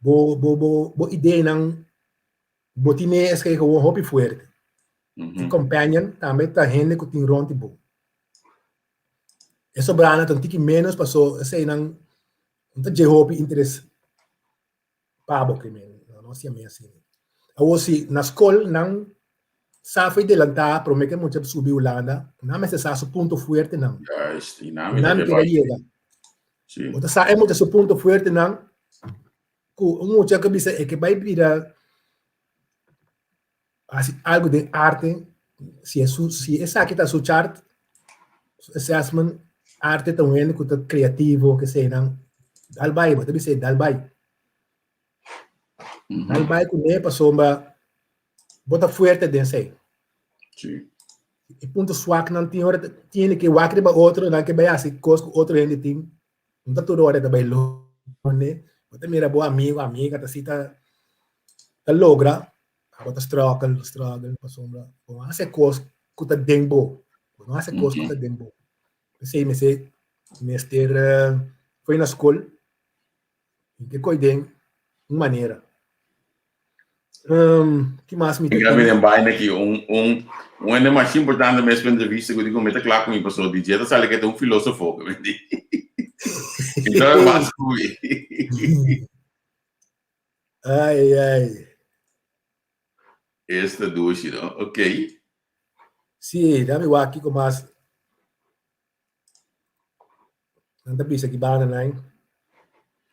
bo bo bo bo ideanan bo tine esei gewoon hopi fuerte. E companion tambe ta hende ku tin rònt di bo. E sobrana ta un tiki ménos paso eseinan no ta dje hopi interes pa bo ke men, no hasi ami asina. Awor si na skol nan sa fo'i delantá promé ke mucha subi Hulanda, nan mester sa su punto fuertenan.
Juist, i nan
nan keda yega.
Si.
Bo ta sa e mucha su punto fuertenan ku un mucha ke bisa e ke bai bira hasi algu den arte, si e su si esaki ta su chart, su assessment, arte ta un hende ku ta kreativo, keseinan, dal bai, bo ta bis'é dal bai. Dal bai kuné pasobra bo ta fuerte den esei.
Sí.
E punto swaknan tin ora tin hende ke wak riba otro, nan ke bai hasi kos ku otro hende tin. No ta tur ora ta bai lone. Bo ta mira bo amigo, amiga ta si ta ta logra, abo ta struggle, struggle pasobra bo no hasi e kos ku ta den bo. Bo no hasi e kos ku ta den bo. P'esei mester mester foi na skol i ke koi den un manera. Ki mas mi ta
Mira mi vaina aki, un, un, un hende mas importante mes pa entrevista ku digo mi ta kla ku mi paso di dje ta sali ke ta un filosofo ke mi di. Enton mas ku mi.
Ai ai.
Esta dushi no, ok.
Si, dami wak kiko mas. Nan ta bisa ki banda nan.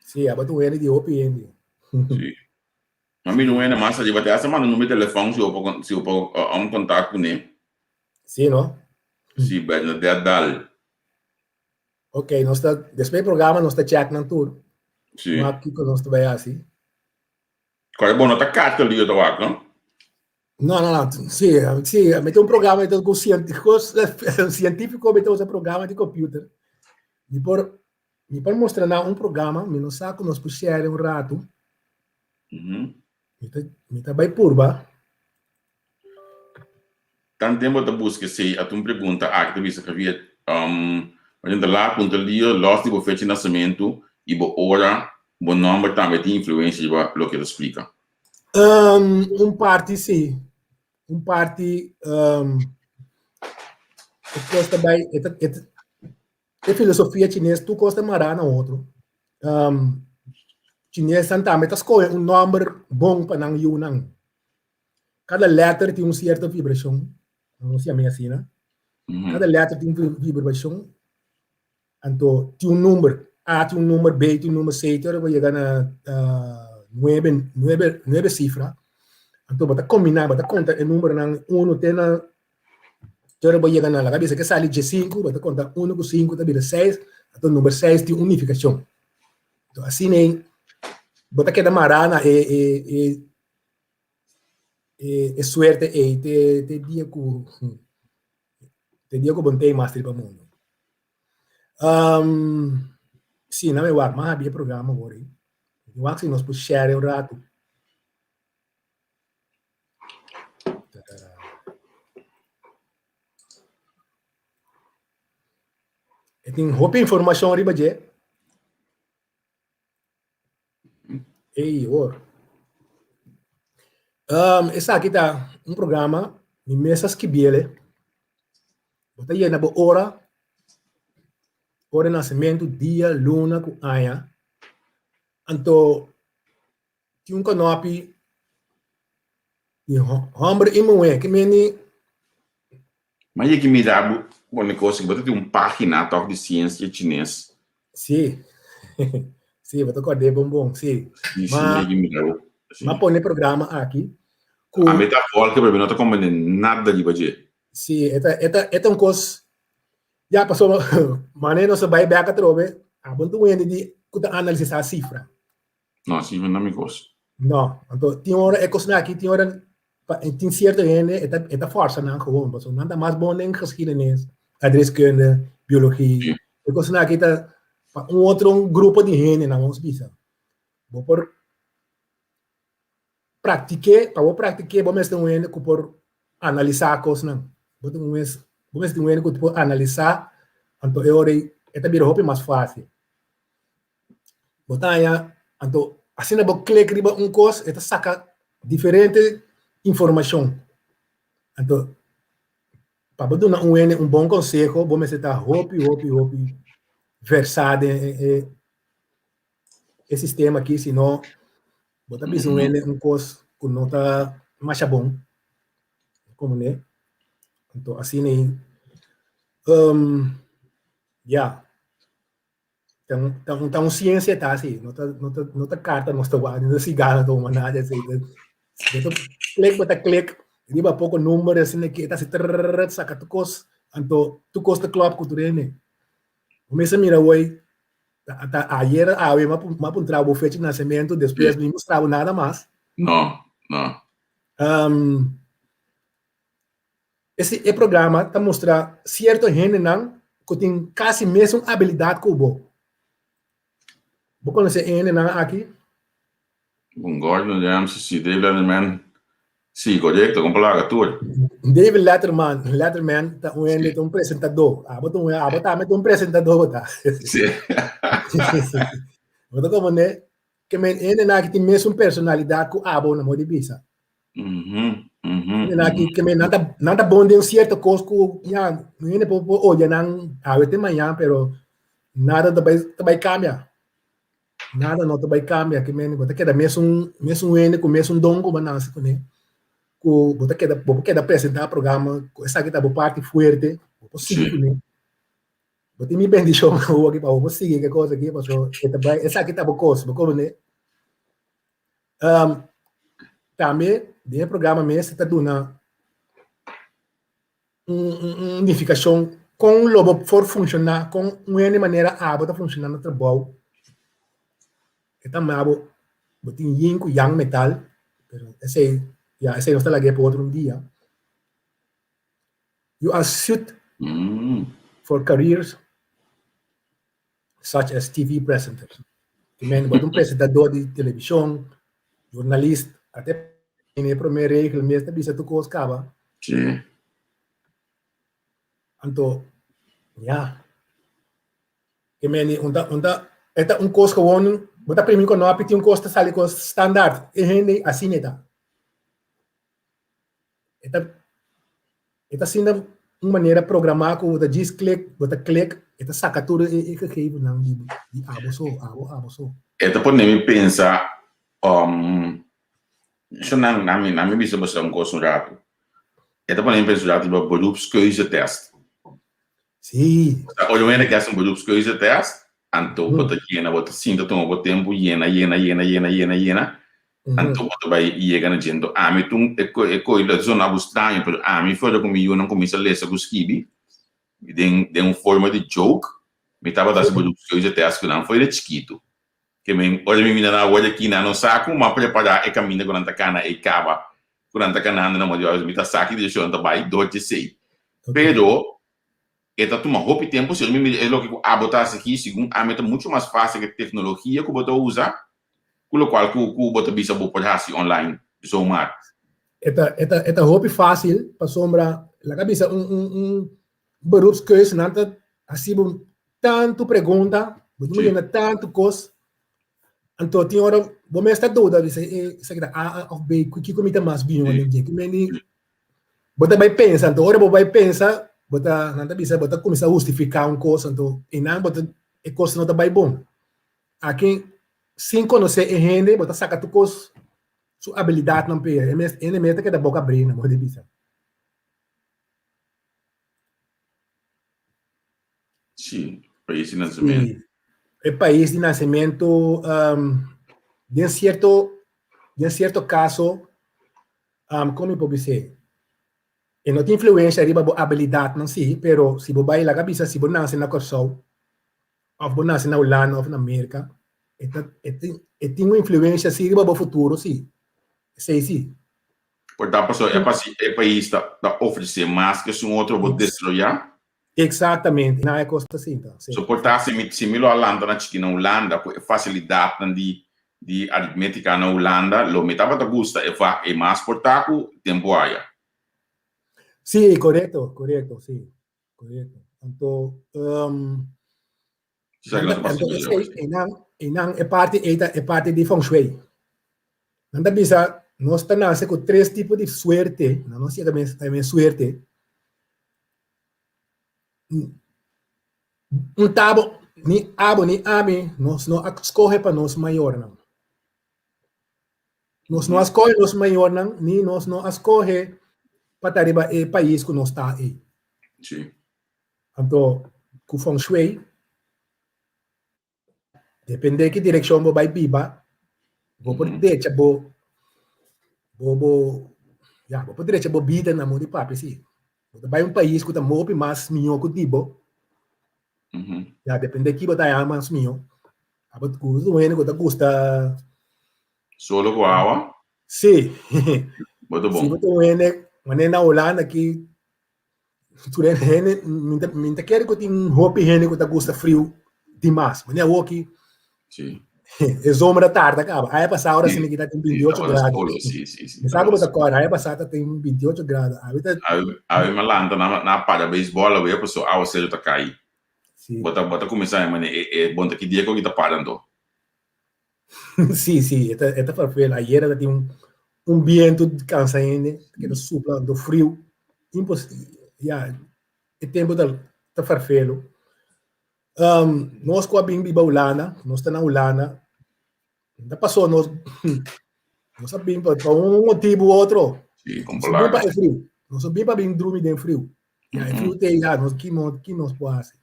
Si, abo ta un hende di hopi hende.
Si. Ma mi no hende mas ariba te hasta manda numero di telefon si bo por si bo por um contact kuné.
Si no?
Si, Bernadette Daal.
Ok, nos ta despues di programa nos ta check nan tur.
Si.
Wak kiko nos ta bai hasi.
Kòrda bo no ta kacha lio ta wak no?
No, no, no. Sí, sí, mi tin un programa ku sientífiko mi ta usa programa di computer. Mi por mi por mustra nan un programa, mi no sa ku nos por share un ratu. Mi ta mi ta bai purba.
Tan tempo ta buska esei, ata un pregunta aki ta bisa Javier, um, Maria ta la punta lio los di bo fecha di nasementu i bo ora, bo nomber tambe tin influensia riba loke ta splika?
Um, un parti sí. Un parti um, e kos ta bai, e ta, e ta, e filosofia chines tur kos ta mará na otro. Um, chinesnan tambe ta skohe un nomber bon pa nan yunan. Kada letter tin un sierto vibrashon, nos yama asina. Kada letter tin un vibrashon, anto tin un number, A tin un number, B tin un number, C te ora bo yega na nuebe, nuebe, nuebe sifra. Anto bo ta kombiná, bo ta konta e numbernan uno te na te ora bo yega na laga bisa ke sali diesinku, bo ta konta uno ku sinku ta bira seis, anto number seis tin un nifikashon. Anto asina ei bo ta keda mará na e e e e suerte ei te te dia ku te dia ku bo no ta ei mas riba mundu. Um, si, na mi wak, m'a habi e programa awor ei. Mi wak si nos por share un ratu. E tin hopi informashon riba dje. Ey, hoor. Um, esaki ta un programa, mi mes a skibiele. Bo ta yena bo ora, ora di nasementu, dia, luna ku aña. Anto tin un kanopi di hòmber i muhé ke meni.
Ma yeki mi da bo pone kos bo ta tin un pagina tok di siensia chines.
Si, si, bo ta kòrd'é bon bon, si.
Si, si, yeki mi da bo.
Ma pone programa aki
ku. Ami ta volge pero mi no ta komprende nada riba dje.
Si, e ta, e ta, e ta un kos, ya pasobra manera nos a bai bèk atrobe, abo no ta un hende di ku ta analisá sifra.
No, sifra no mi kos.
No, anto tin ora e kosnan aki tin ora pa tin sierto hende e ta e ta forsa nan gewoon pasobra nan ta mas bon den geschiedenis, aardrijkskunde, biologie. E kosnan aki ta. pa un otro grupo di hendenan, vamos bisa. Bo por praktik'é, pa bo praktik'é bo mester un hende ku por analisá kosnan. Bo tin un mes, bo mester un hende ku por analisá, anto e ora ei e ta bira hopi mas fásil. Bo ta haña, anto asina bo klik riba un kos e ta saka diferente informashon. Anto pa bo duna un hende un bon konseho bo mester ta hopi hopi hopi versá den e e sistema aki, si no bo ta bisa un hende un kos ku no ta masha bon komo ne. Anto asina ei ya. Ta un, ta un, ta un ciencia ta así, no ta, no ta, no ta carta nos ta wak, no ta cigarro toma nada así. Bo ta click, bo ta click, riba poco number asina ki e ta hasi trrrr, saca tur cos, anto tur cos ta klop cu tur hende. Bo mester mira awor, ta, ta ayer awe m'a m'a puntra bo fecha di nacemento, despues mi mustra bo nada mas.
No, no.
Ese e programa ta mustra sierto hendenan ku tin kasi mesun abilidat ku bo. Bo konosé e hendenan aki?
Bon Gordon Ramsay, si, David Letterman, si, korekto, kon palabra tur.
David Letterman, Letterman ta un hende, ta un presentadó. Abo ta un, abo tambe ta un presentadó bo ta.
Si.
Bo ta komprendé? Ke men hendenan aki tin mesun personalidat ku abo na modo di bisa. Hendenan aki ke men nan ta nan ta bon den sierto kos ku ya un hende por por odia nan awe te mañan pero nada ta bai ta bai kambia. Nada no ta bai kambia ke men bo ta keda mesun mesun hende ku mesun don ku bo a nase kuné ku bo ta keda bo por keda presentá programa ku esaki ta bo parti fuerte bo por sigui kuné. Bo tin mi bendishon awor aki pa bo por sigui ke kos aki pasobra e ta bai esaki ta bo kos bo komprende. Tambe den e programa mes ta duna un un nifikashon kon lo bo por funshoná kon un hende manera abo ta funshoná na trabou. E ta mira bo bo tin yin ku yang metal pero esei ya esei nos ta lag'é pa otro un dia. You are suit for careers such as TV presenters. Ti men bo ta un presentador di televishon, journalist, ate e prome regel mes ta bisa tur kos kaba.
Sí.
Anto, ya. Ke meni un ta un ta e ta un kos gewoon bo ta primi konopi tin un kos ta sali kos standaard. E hende asina e ta. E ta e ta asina un manera programá ku bo ta djis klik, bo ta klik, e ta saka tur e e gegevennan di di abo so, abo abo so.
E ta pone mi pensa, um, nan nan mi nan mi bisa boso un kos un ratu. E ta pone mi pensa un ratu riba beroepskeuzetest.
Sí.
Ora un hende ke hasi un beroepskeuzetest, anto bo ta yena, bo ta sinta tuma bo tempu yena yena yena yena yena yena, Anto bo ta bai yega na dje. Anto ami tun e e koe lo zona bo straño, pero ami fuera ku mi yunan kuminsá lesa ku skibi den den un forma di joke, mi tabata hasi beroepskeuze test ku nan for di chikitu. Ke men ora mi mira nan awor aki nan no sa ku m'a prepará e kaminda ku nan ta kana ei kaba ku nan ta kanando na modo mi ta sa ki direkshon nan ta bai dor djesei. Pero E ta tuma hopi tempu, si mi mira e loke ku abo ta hasi aki, segun ami ta muchu mas fásil ku e teknologia ku bo ta usa, ku lokual ku ku bo ta bisa bo por hasi online zomaar.
E ta e ta e ta hopi fásil pasobra laga bisa un un un beroepskeuze nan ta hasi bo tantu pregunta, bo tin ku yena tantu kos, anto tin ora bo mes ta duda bisa e esaki ta A òf B, kiko mi ta mas biño den dje? Bo ta bai pensa, anto ora bo bai pensa, bo ta, nan ta bisa, bo ta kuminsá hustifiká un kos, anto einan bo ta, e kos no ta bai bon. Aki, sin konosé e hende, bo ta saka tur kos, su abilidatnan p'e, e mes, e hende mes ta keda boka abrí, nan bo ta bisa.
Sí, pais di nasementu.
Sí, e pais di nasementu, den sierto, den sierto kaso, Kon mi por bis'é? E no tin influensha riba bo abilidatnan sí, pero si bo bai laga bisa si bo nase na Kòrsou òf bo nase na Hulanda òf na Merka, e ta e tin e tin un influensha sí riba bo futuro sí. Esei sí.
Por ta pasobra e pasi e pais ta ta ofresé mas ke esun otro bo desaroyá?
Exactamente, na e kos ta sinta.
Sí. So por ta si mi, si mi lo a lanta na chiki na Hulanda ku e fasilidatnan di di aritmétika na Hulanda, lo mi tabata gusta e vak ei mas por ta ku tempu aya.
Sí, korekto, korekto, sí. Korekto. Anto, um, anto esei, einan, einan e parti ei ta e parti di feng shui. Nan ta bisa, nos ta nase ku tres tipo di suerte, nan no siga mes, mes suerte. Un tabo, ni abo ni ami, nos no a skohe pa nos mayornan. Nos no a skohe nos mayornan, ni nos no a skohe pa ta riba e pais ku nos ta ei.
Sí.
Anto, ku feng shui, depende ki direkshon bo bai biba, bo por drecha bo, bo, bo, ya, bo por drecha bo bida na modo di papia, sí. Bo ta bai un pais ku ta hopi mas mihó ku di bo. Ya, depende ki bo ta haña mas mihó. Abo ku un hende ku ta gusta.
Solo ku awa?
Sí.
Bo ta bon.
Si bo ta un hende, manera na Holanda aki, tur hende, mi ta, mi ta kere ku tin hopi hende ku ta gusta friu dimas. Manera awoki,
Sí.
E zomer a tarda kaba. Aña pasá ora sini kita tin 28 grado.
Sí, sí, sí.
Mi sa ku bo ta kòrda, aña pasá ta tin 28 grado. Awe ta.
Awe mi a lanta na na paga beisbòl awe paso awaseru ta kai.
Sí.
Bo ta bo ta kuminsá e mane e e bon ta ki dia ku ta para anto.
Sí, sí, e ta e ta farfel. Ayera ta tin un un bientu kansa hende, ke ta supla anto friu. Impos ya e tempu ta ta farfelu. Nos ku a bin biba Hulanda, nos ta na Hulanda, ta pasó nos nos a bin pa un motibu u otro.
Sí,
Nos a bin pa e friu. Nos a bin pa bin drumi den friu. Ya, e friu te ya, nos ki nos ki nos por hasi?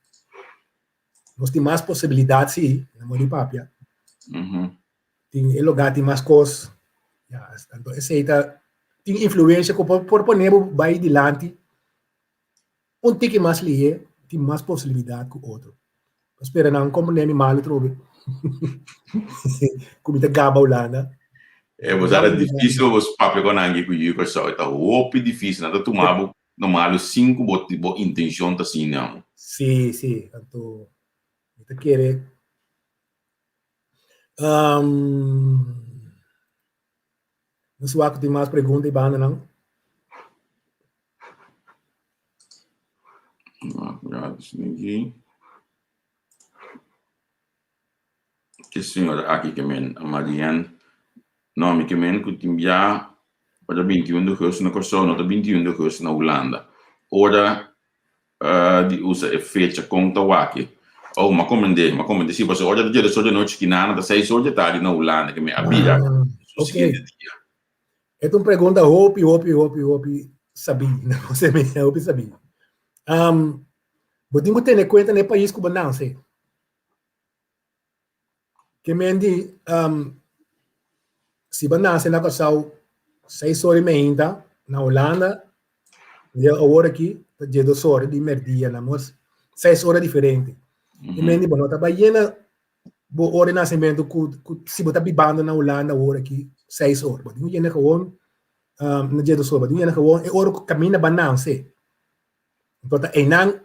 Nos tin mas posibilidat sí, na modo di papia. Tin e lugá tin mas kos. Ya, anto esei ta tin influensia ku por por pone bo bai dilanti. Un tiki mas lihé tin mas posibilidat ku otro. Ta spera nan komprendé mi malu trobe ku mi ta gaba Hulanda.
E bo sa ta difícil bo papia ku nan ku yu Kòrsou. E ta hopi difícil. Nan ta tuma bo no malu sin ku bo bo intenshon ta asina amo.
Sí, sí. Anto mi ta kere Nos wak ku tin mas pregunta i banda nan.
Ke señora aki ke men Marian no mi ke men ku tin bia ora 21 di augustus na Kòrsou no ta 21 di augustus na Hulanda ora di usa e fecha kon ta wak oh m'a komprendé m'a komprendé si pasobra ora ta djere so di anochi kinana ta seis or di tardi na Hulanda ke mi a bira su siguiente dia.
E ta un pregunta hopi hopi hopi hopi sabí hopi sabí. Bo tin ku tene kuenta na e pais ku bo nase. Ke men di si bo nase na Kòrsou seis ora i meinta, na Hulanda ya awor aki ta diesdos ora di merdia na mos seis ora diferente. Ke men di bo no ta bai yena bo ora di nasementu ku si bo ta bibando na Hulanda awor aki seis ora. Bo tin ku yena gewoon na diesdos ora, bo tin ku yena gewoon e ora ku kaminda bo a nase. Anto ta einan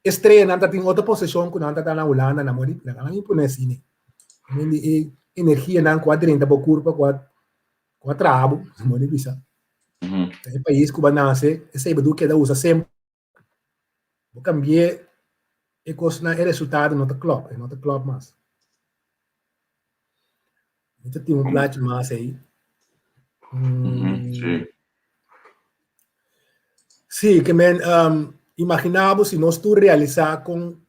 e streanan ta tin otro poseshon ku nan ta ta na Hulanda nan mori nan a impone asina. Men di e energianan ku a drenta bo kurpa ku a ku a traha bo mori bisa. Ta e pais ku bo a nase esei bo debe keda usa semper. Bo kambie e kosnan e resultado no ta klòp e no ta klòp mas. Mi ta tin un plachi mas ei.
Sí.
Sí, ke men um, imaginá bo si nos tur realisá kon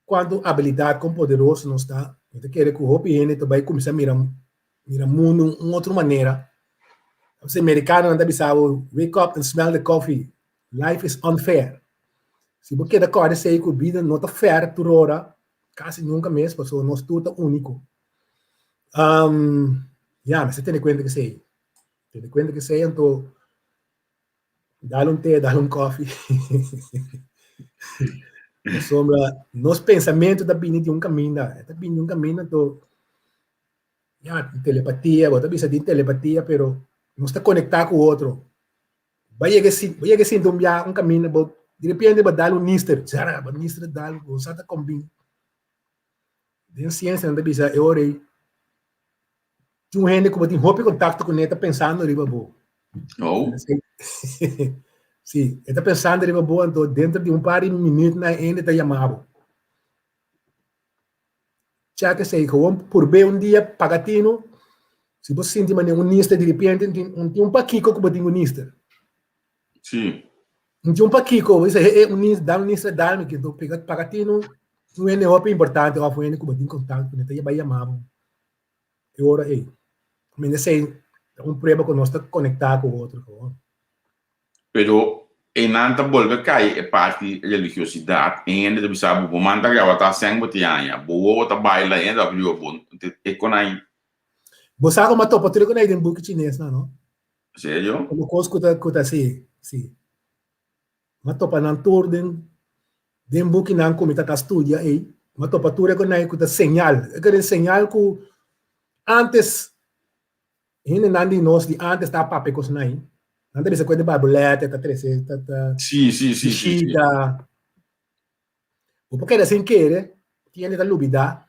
kuantu abilidat, kon poderoso nos ta, mi ta kere ku hopi hende ta bai kuminsá mira mira mundu un otro manera. Nos amerikanonan ta bisa bo, wake up and smell the coffee, life is unfair. Si bo keda kòrda esei ku bida no ta fair tur ora, Casi nunca mes, pasobra nos tur ta único. Um, ya, mester tene cuenta esei. Tene cuenta esei, anto dal un té, dal un koffie. Pasobra nos pensamento ta bini di un caminda, e ta bini di un caminda, anto ya, telepatia, bo ta bisa di telepatia, pero nos ta conecta cu otro. Bo yega, bo yega sinti un bia, un caminda, bo. Di repente bo dal un nister, zara, bo nister dal, bo sa ta kon bin. Den siensia nan ta bisa e ora ei tin un hende ku bo tin hopi kontakto kuné ta pensando riba bo.
Oh.
Sí, e ta pensando riba bo, anto dentro di un par di minütnan e hende ta yama bo. Check esei, gewoon purb'é un dia, paga tinu, si bo sinti manera un nister di repente, un tin un pakiko ku bo tin ku nister.
Sí.
Un tin un pakiko, bo bisa, he, he, un nister, dal un nister dal mi, anto pega, paga tinu, un hende hopi importante òf un hende ku bo tin kontakto kuné ta bai yama bo e ora ei. Mi esei ta un prueba ku nos ta konektá ku otro gewoon.
Pero einan ta bolbe kai e parti religiosidat, e hende ta bisa bo, bo man ta graba ta sèn bo tin aña, bo wowo ta baila, e hende ta riba bo, e kon ai.
Bo sa ku mi a topa tur e kon ai den buki chines nan, no?
Serio?
Komo kos ku ta ku ta si, si. Mi a topa nan tur den den bukinan ku mi ta ta studia ei, mi a topa tur e kon ai ku ta señal, e kere señal ku antes Hendenan di nos di antes ta papia cos nai. Nan ta bisa cu e di barbulete ta trece ta ta
Sí, sí, sí, sí, sí.
bishita. Bo por keda sin kere, tin hende ta lubida.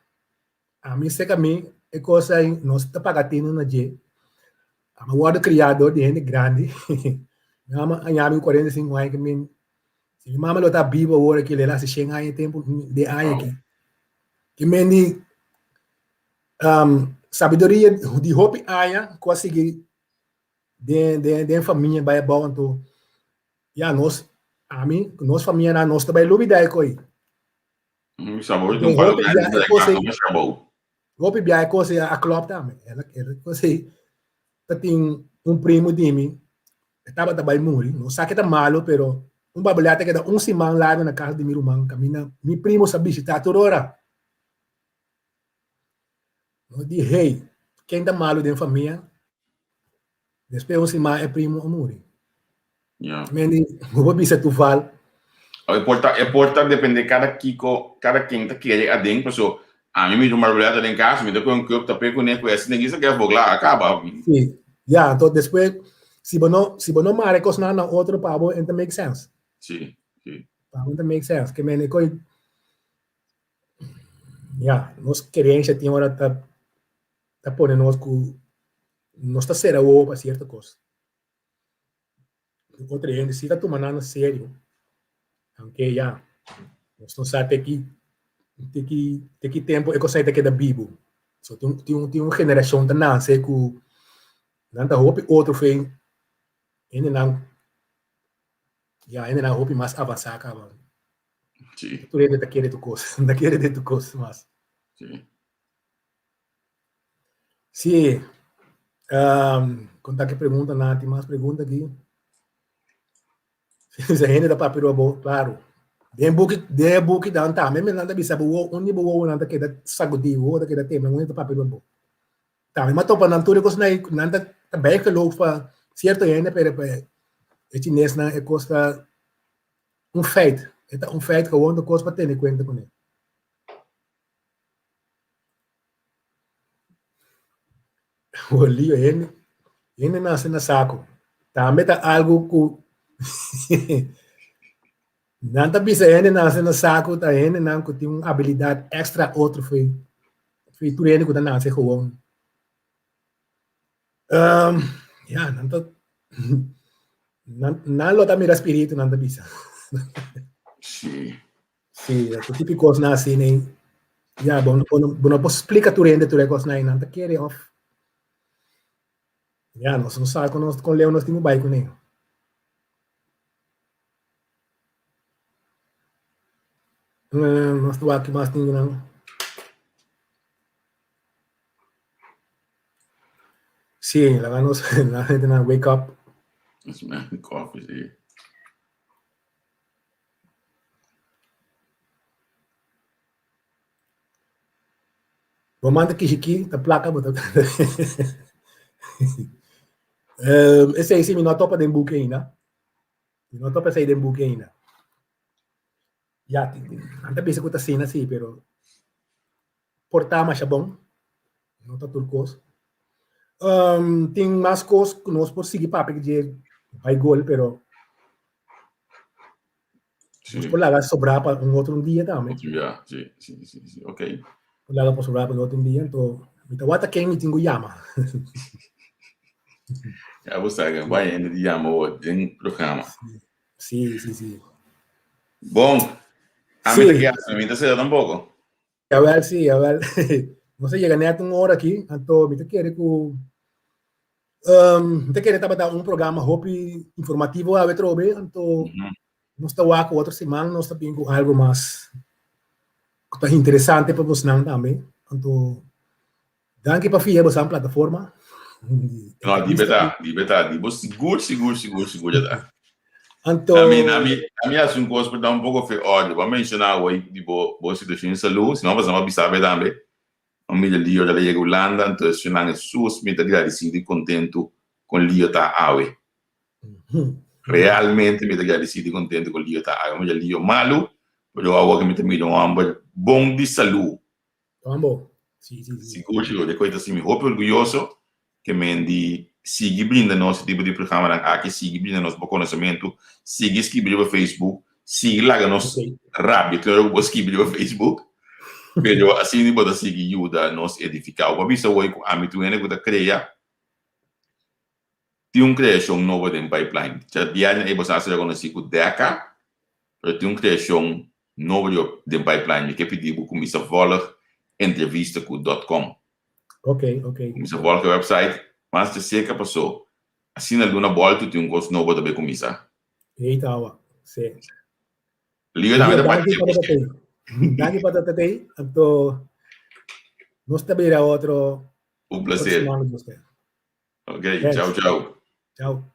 Ami seca mi e cos ai nos ta paga tino na dje. Ami a wordo cria door di hende grandi. Mi mama a yami cu 45 aña ki mi si mi mama lo ta bibo awor aki lo el a haci shen aña tempo de aña
Wow.
aki. Ki men di Sabiduria di hopi aña ku a sigui den den den famia bai abou anto ya nos ami ku nos famianan nos ta bai lubida e koi.
Mi sa bo un palo
Hopi
grandi
bia
ta
e kos ei
masha abou.
hopi bia e kos ei a klòp tambe. El el kos ei ta tin un primo di mi e tabata bai muri no sa ke ta malo pero un babuleta a keda un siman largu na kas di mi ruman kaminda mi primo sa bishita tur ora. Nos di, Hey, ken ta malu den famia? Despues un siman e primo a muri.
Ja.
Men di, bo por bisa toeval.
E por ta, e por ta depende kada kiko, kada ken ta kere aden, paso ami mi rumar boleta den kas, mi ta kohe un cup tap'é kuné ku esei den kisa ke afogla a kaba.
Sí, ya, anto despues si bo no, si bo no mara e kosnan na otro pa bo e ta make sense.
Sí, sí.
Pa bo e ta make sense, ke men e koi Ya, nos kerensia tin ora ta ta pone nos ku nos ta sera wowo pa sierto kos. Otro hende si ta tuma nan na serio, aunke ya, nos no sa te ki te ki te ki tempu e kos ei ta keda bibu. So tin tin tin un generashon ta nase ku nan ta hopi otro fe hendenan ya hendenan hopi mas avansá kaba.
Sí.
Tur hende ta kere tu kos, ta kere den tu kos mas.
Sí.
Sí. Um, konta ke pregunta na, tin mas pregunta aki. Sa hende ta papia riba bo, klaro. Den buki, den buki dan tambe mi nan ta bisa bo wo, un di bo wowonan ta keda sagudí, wowo ta keda tembla, un hende ta papia riba bo. Tambe mi a topa nan tur e kosnan ei, nan ta ta bijgeloof pa sierto hende, pero pa e chinesnan e kos ta Un feit. E ta un feit gewoon ta kos pa tene kuenta kuné. Bolio, hende, hende nase na sako. Tambe ta algu ku nan ta bisa hende nase na sako ta hendenan ku tin un abilidat èkstra otro fo'i fo'i tur hende ku ta nase gewoon. Um, ya, nan ta nan, nan lo ta mira spiritu, nan ta bisa.
Sí.
Sí, e típico kosnan así, nee. Ya, bo, bo, no, bo no por splika tur hende tur e kosnan ei, nan ta kere of ya, nos no sa kon nos kon leu nos tin ku bai kuné. Nos ta wak ki mas tin nan. Sí, laga nos la gente nan wake up.
Smell coffee, sí.
Bo manda kishiki ta plaka bo ta um, esei sí mi no a topa den buki ainda. Mi no a topa esei den buki ainda. Ya, nan ta bisa ku ta asina sí, pero por ta masha bon, no ta tur kos. Um, tin mas kos ku nos por sigui papia dje bai gol, pero Nos por laga sobrá pa un otro dia tambe.
Otro dia, si, si, si, si, ok.
Por laga pa sobrá pa un otro dia, anto mi ta wak ta ken mi tin ku yama.
Ya bo sa ke bai hende di yama bo den programa.
Si, si, si.
Bon, ami ta keda, mi ta sera tampoko.
Jawel, si, jawel. Nos a yega net un ora aki, anto mi ta kere ku mi ta kere tabata un programa hopi informativo awe trobe, anto nos ta wak ku otro siman nos ta bin ku algo mas ku ta interesante pa bosnan tambe. Anto danki pa fia bosan plataforma.
No, di beta, di beta, di bo sigur, sigur, sigur, sigur ya ta.
Anto
Ami, ami, ami hasi un kos por da un poko fe odio. Bo a menshoná awor di bo bo situashon di salú, si no pasá bo a bisa be tambe. Un mira Lio ta yega Hulanda, anto esnan Hesus mi ta gradisido i kontentu kon Lio ta awe. Realmente mi ta gradisido i kontentu kon Lio ta awe. Mi mira Lio malu, pero awor ke mi ta mira un hòmber bon di salú.
Tambo. Sí, sí, sí.
Sigur, sigur. E kos ta hasi mi hopi orguyoso ke men di sigui brinda nos e tipo di programanan aki, sigui brinda nos bo konosementu, sigui skibi riba Facebook, sigui laga nos rabia tur ora ku bo skibi riba Facebook. Pero asina bo ta sigui yuda nos edifiká. Bo a bisa hoy ku ami tur hende ku ta krea tin un kreashon nobo den pipeline. Djabièrnè ei bo sa hasi rekonosí ku Deka, pero tin un kreashon nobo den pipeline. Mi ke pidi bo kuminsá vòlg entrevista ku dot com.
Ok, ok.
Kuminsá vòlg e website mas te seka paso asina luna bòltu tin un kos nobo ta bai kuminsá.
Ei ta awa, si.
Lio tambe ta
parti di e. Danki pa ta tei. Anto nos ta bira otro.
Un placer. Ok, chao chao.
Chao.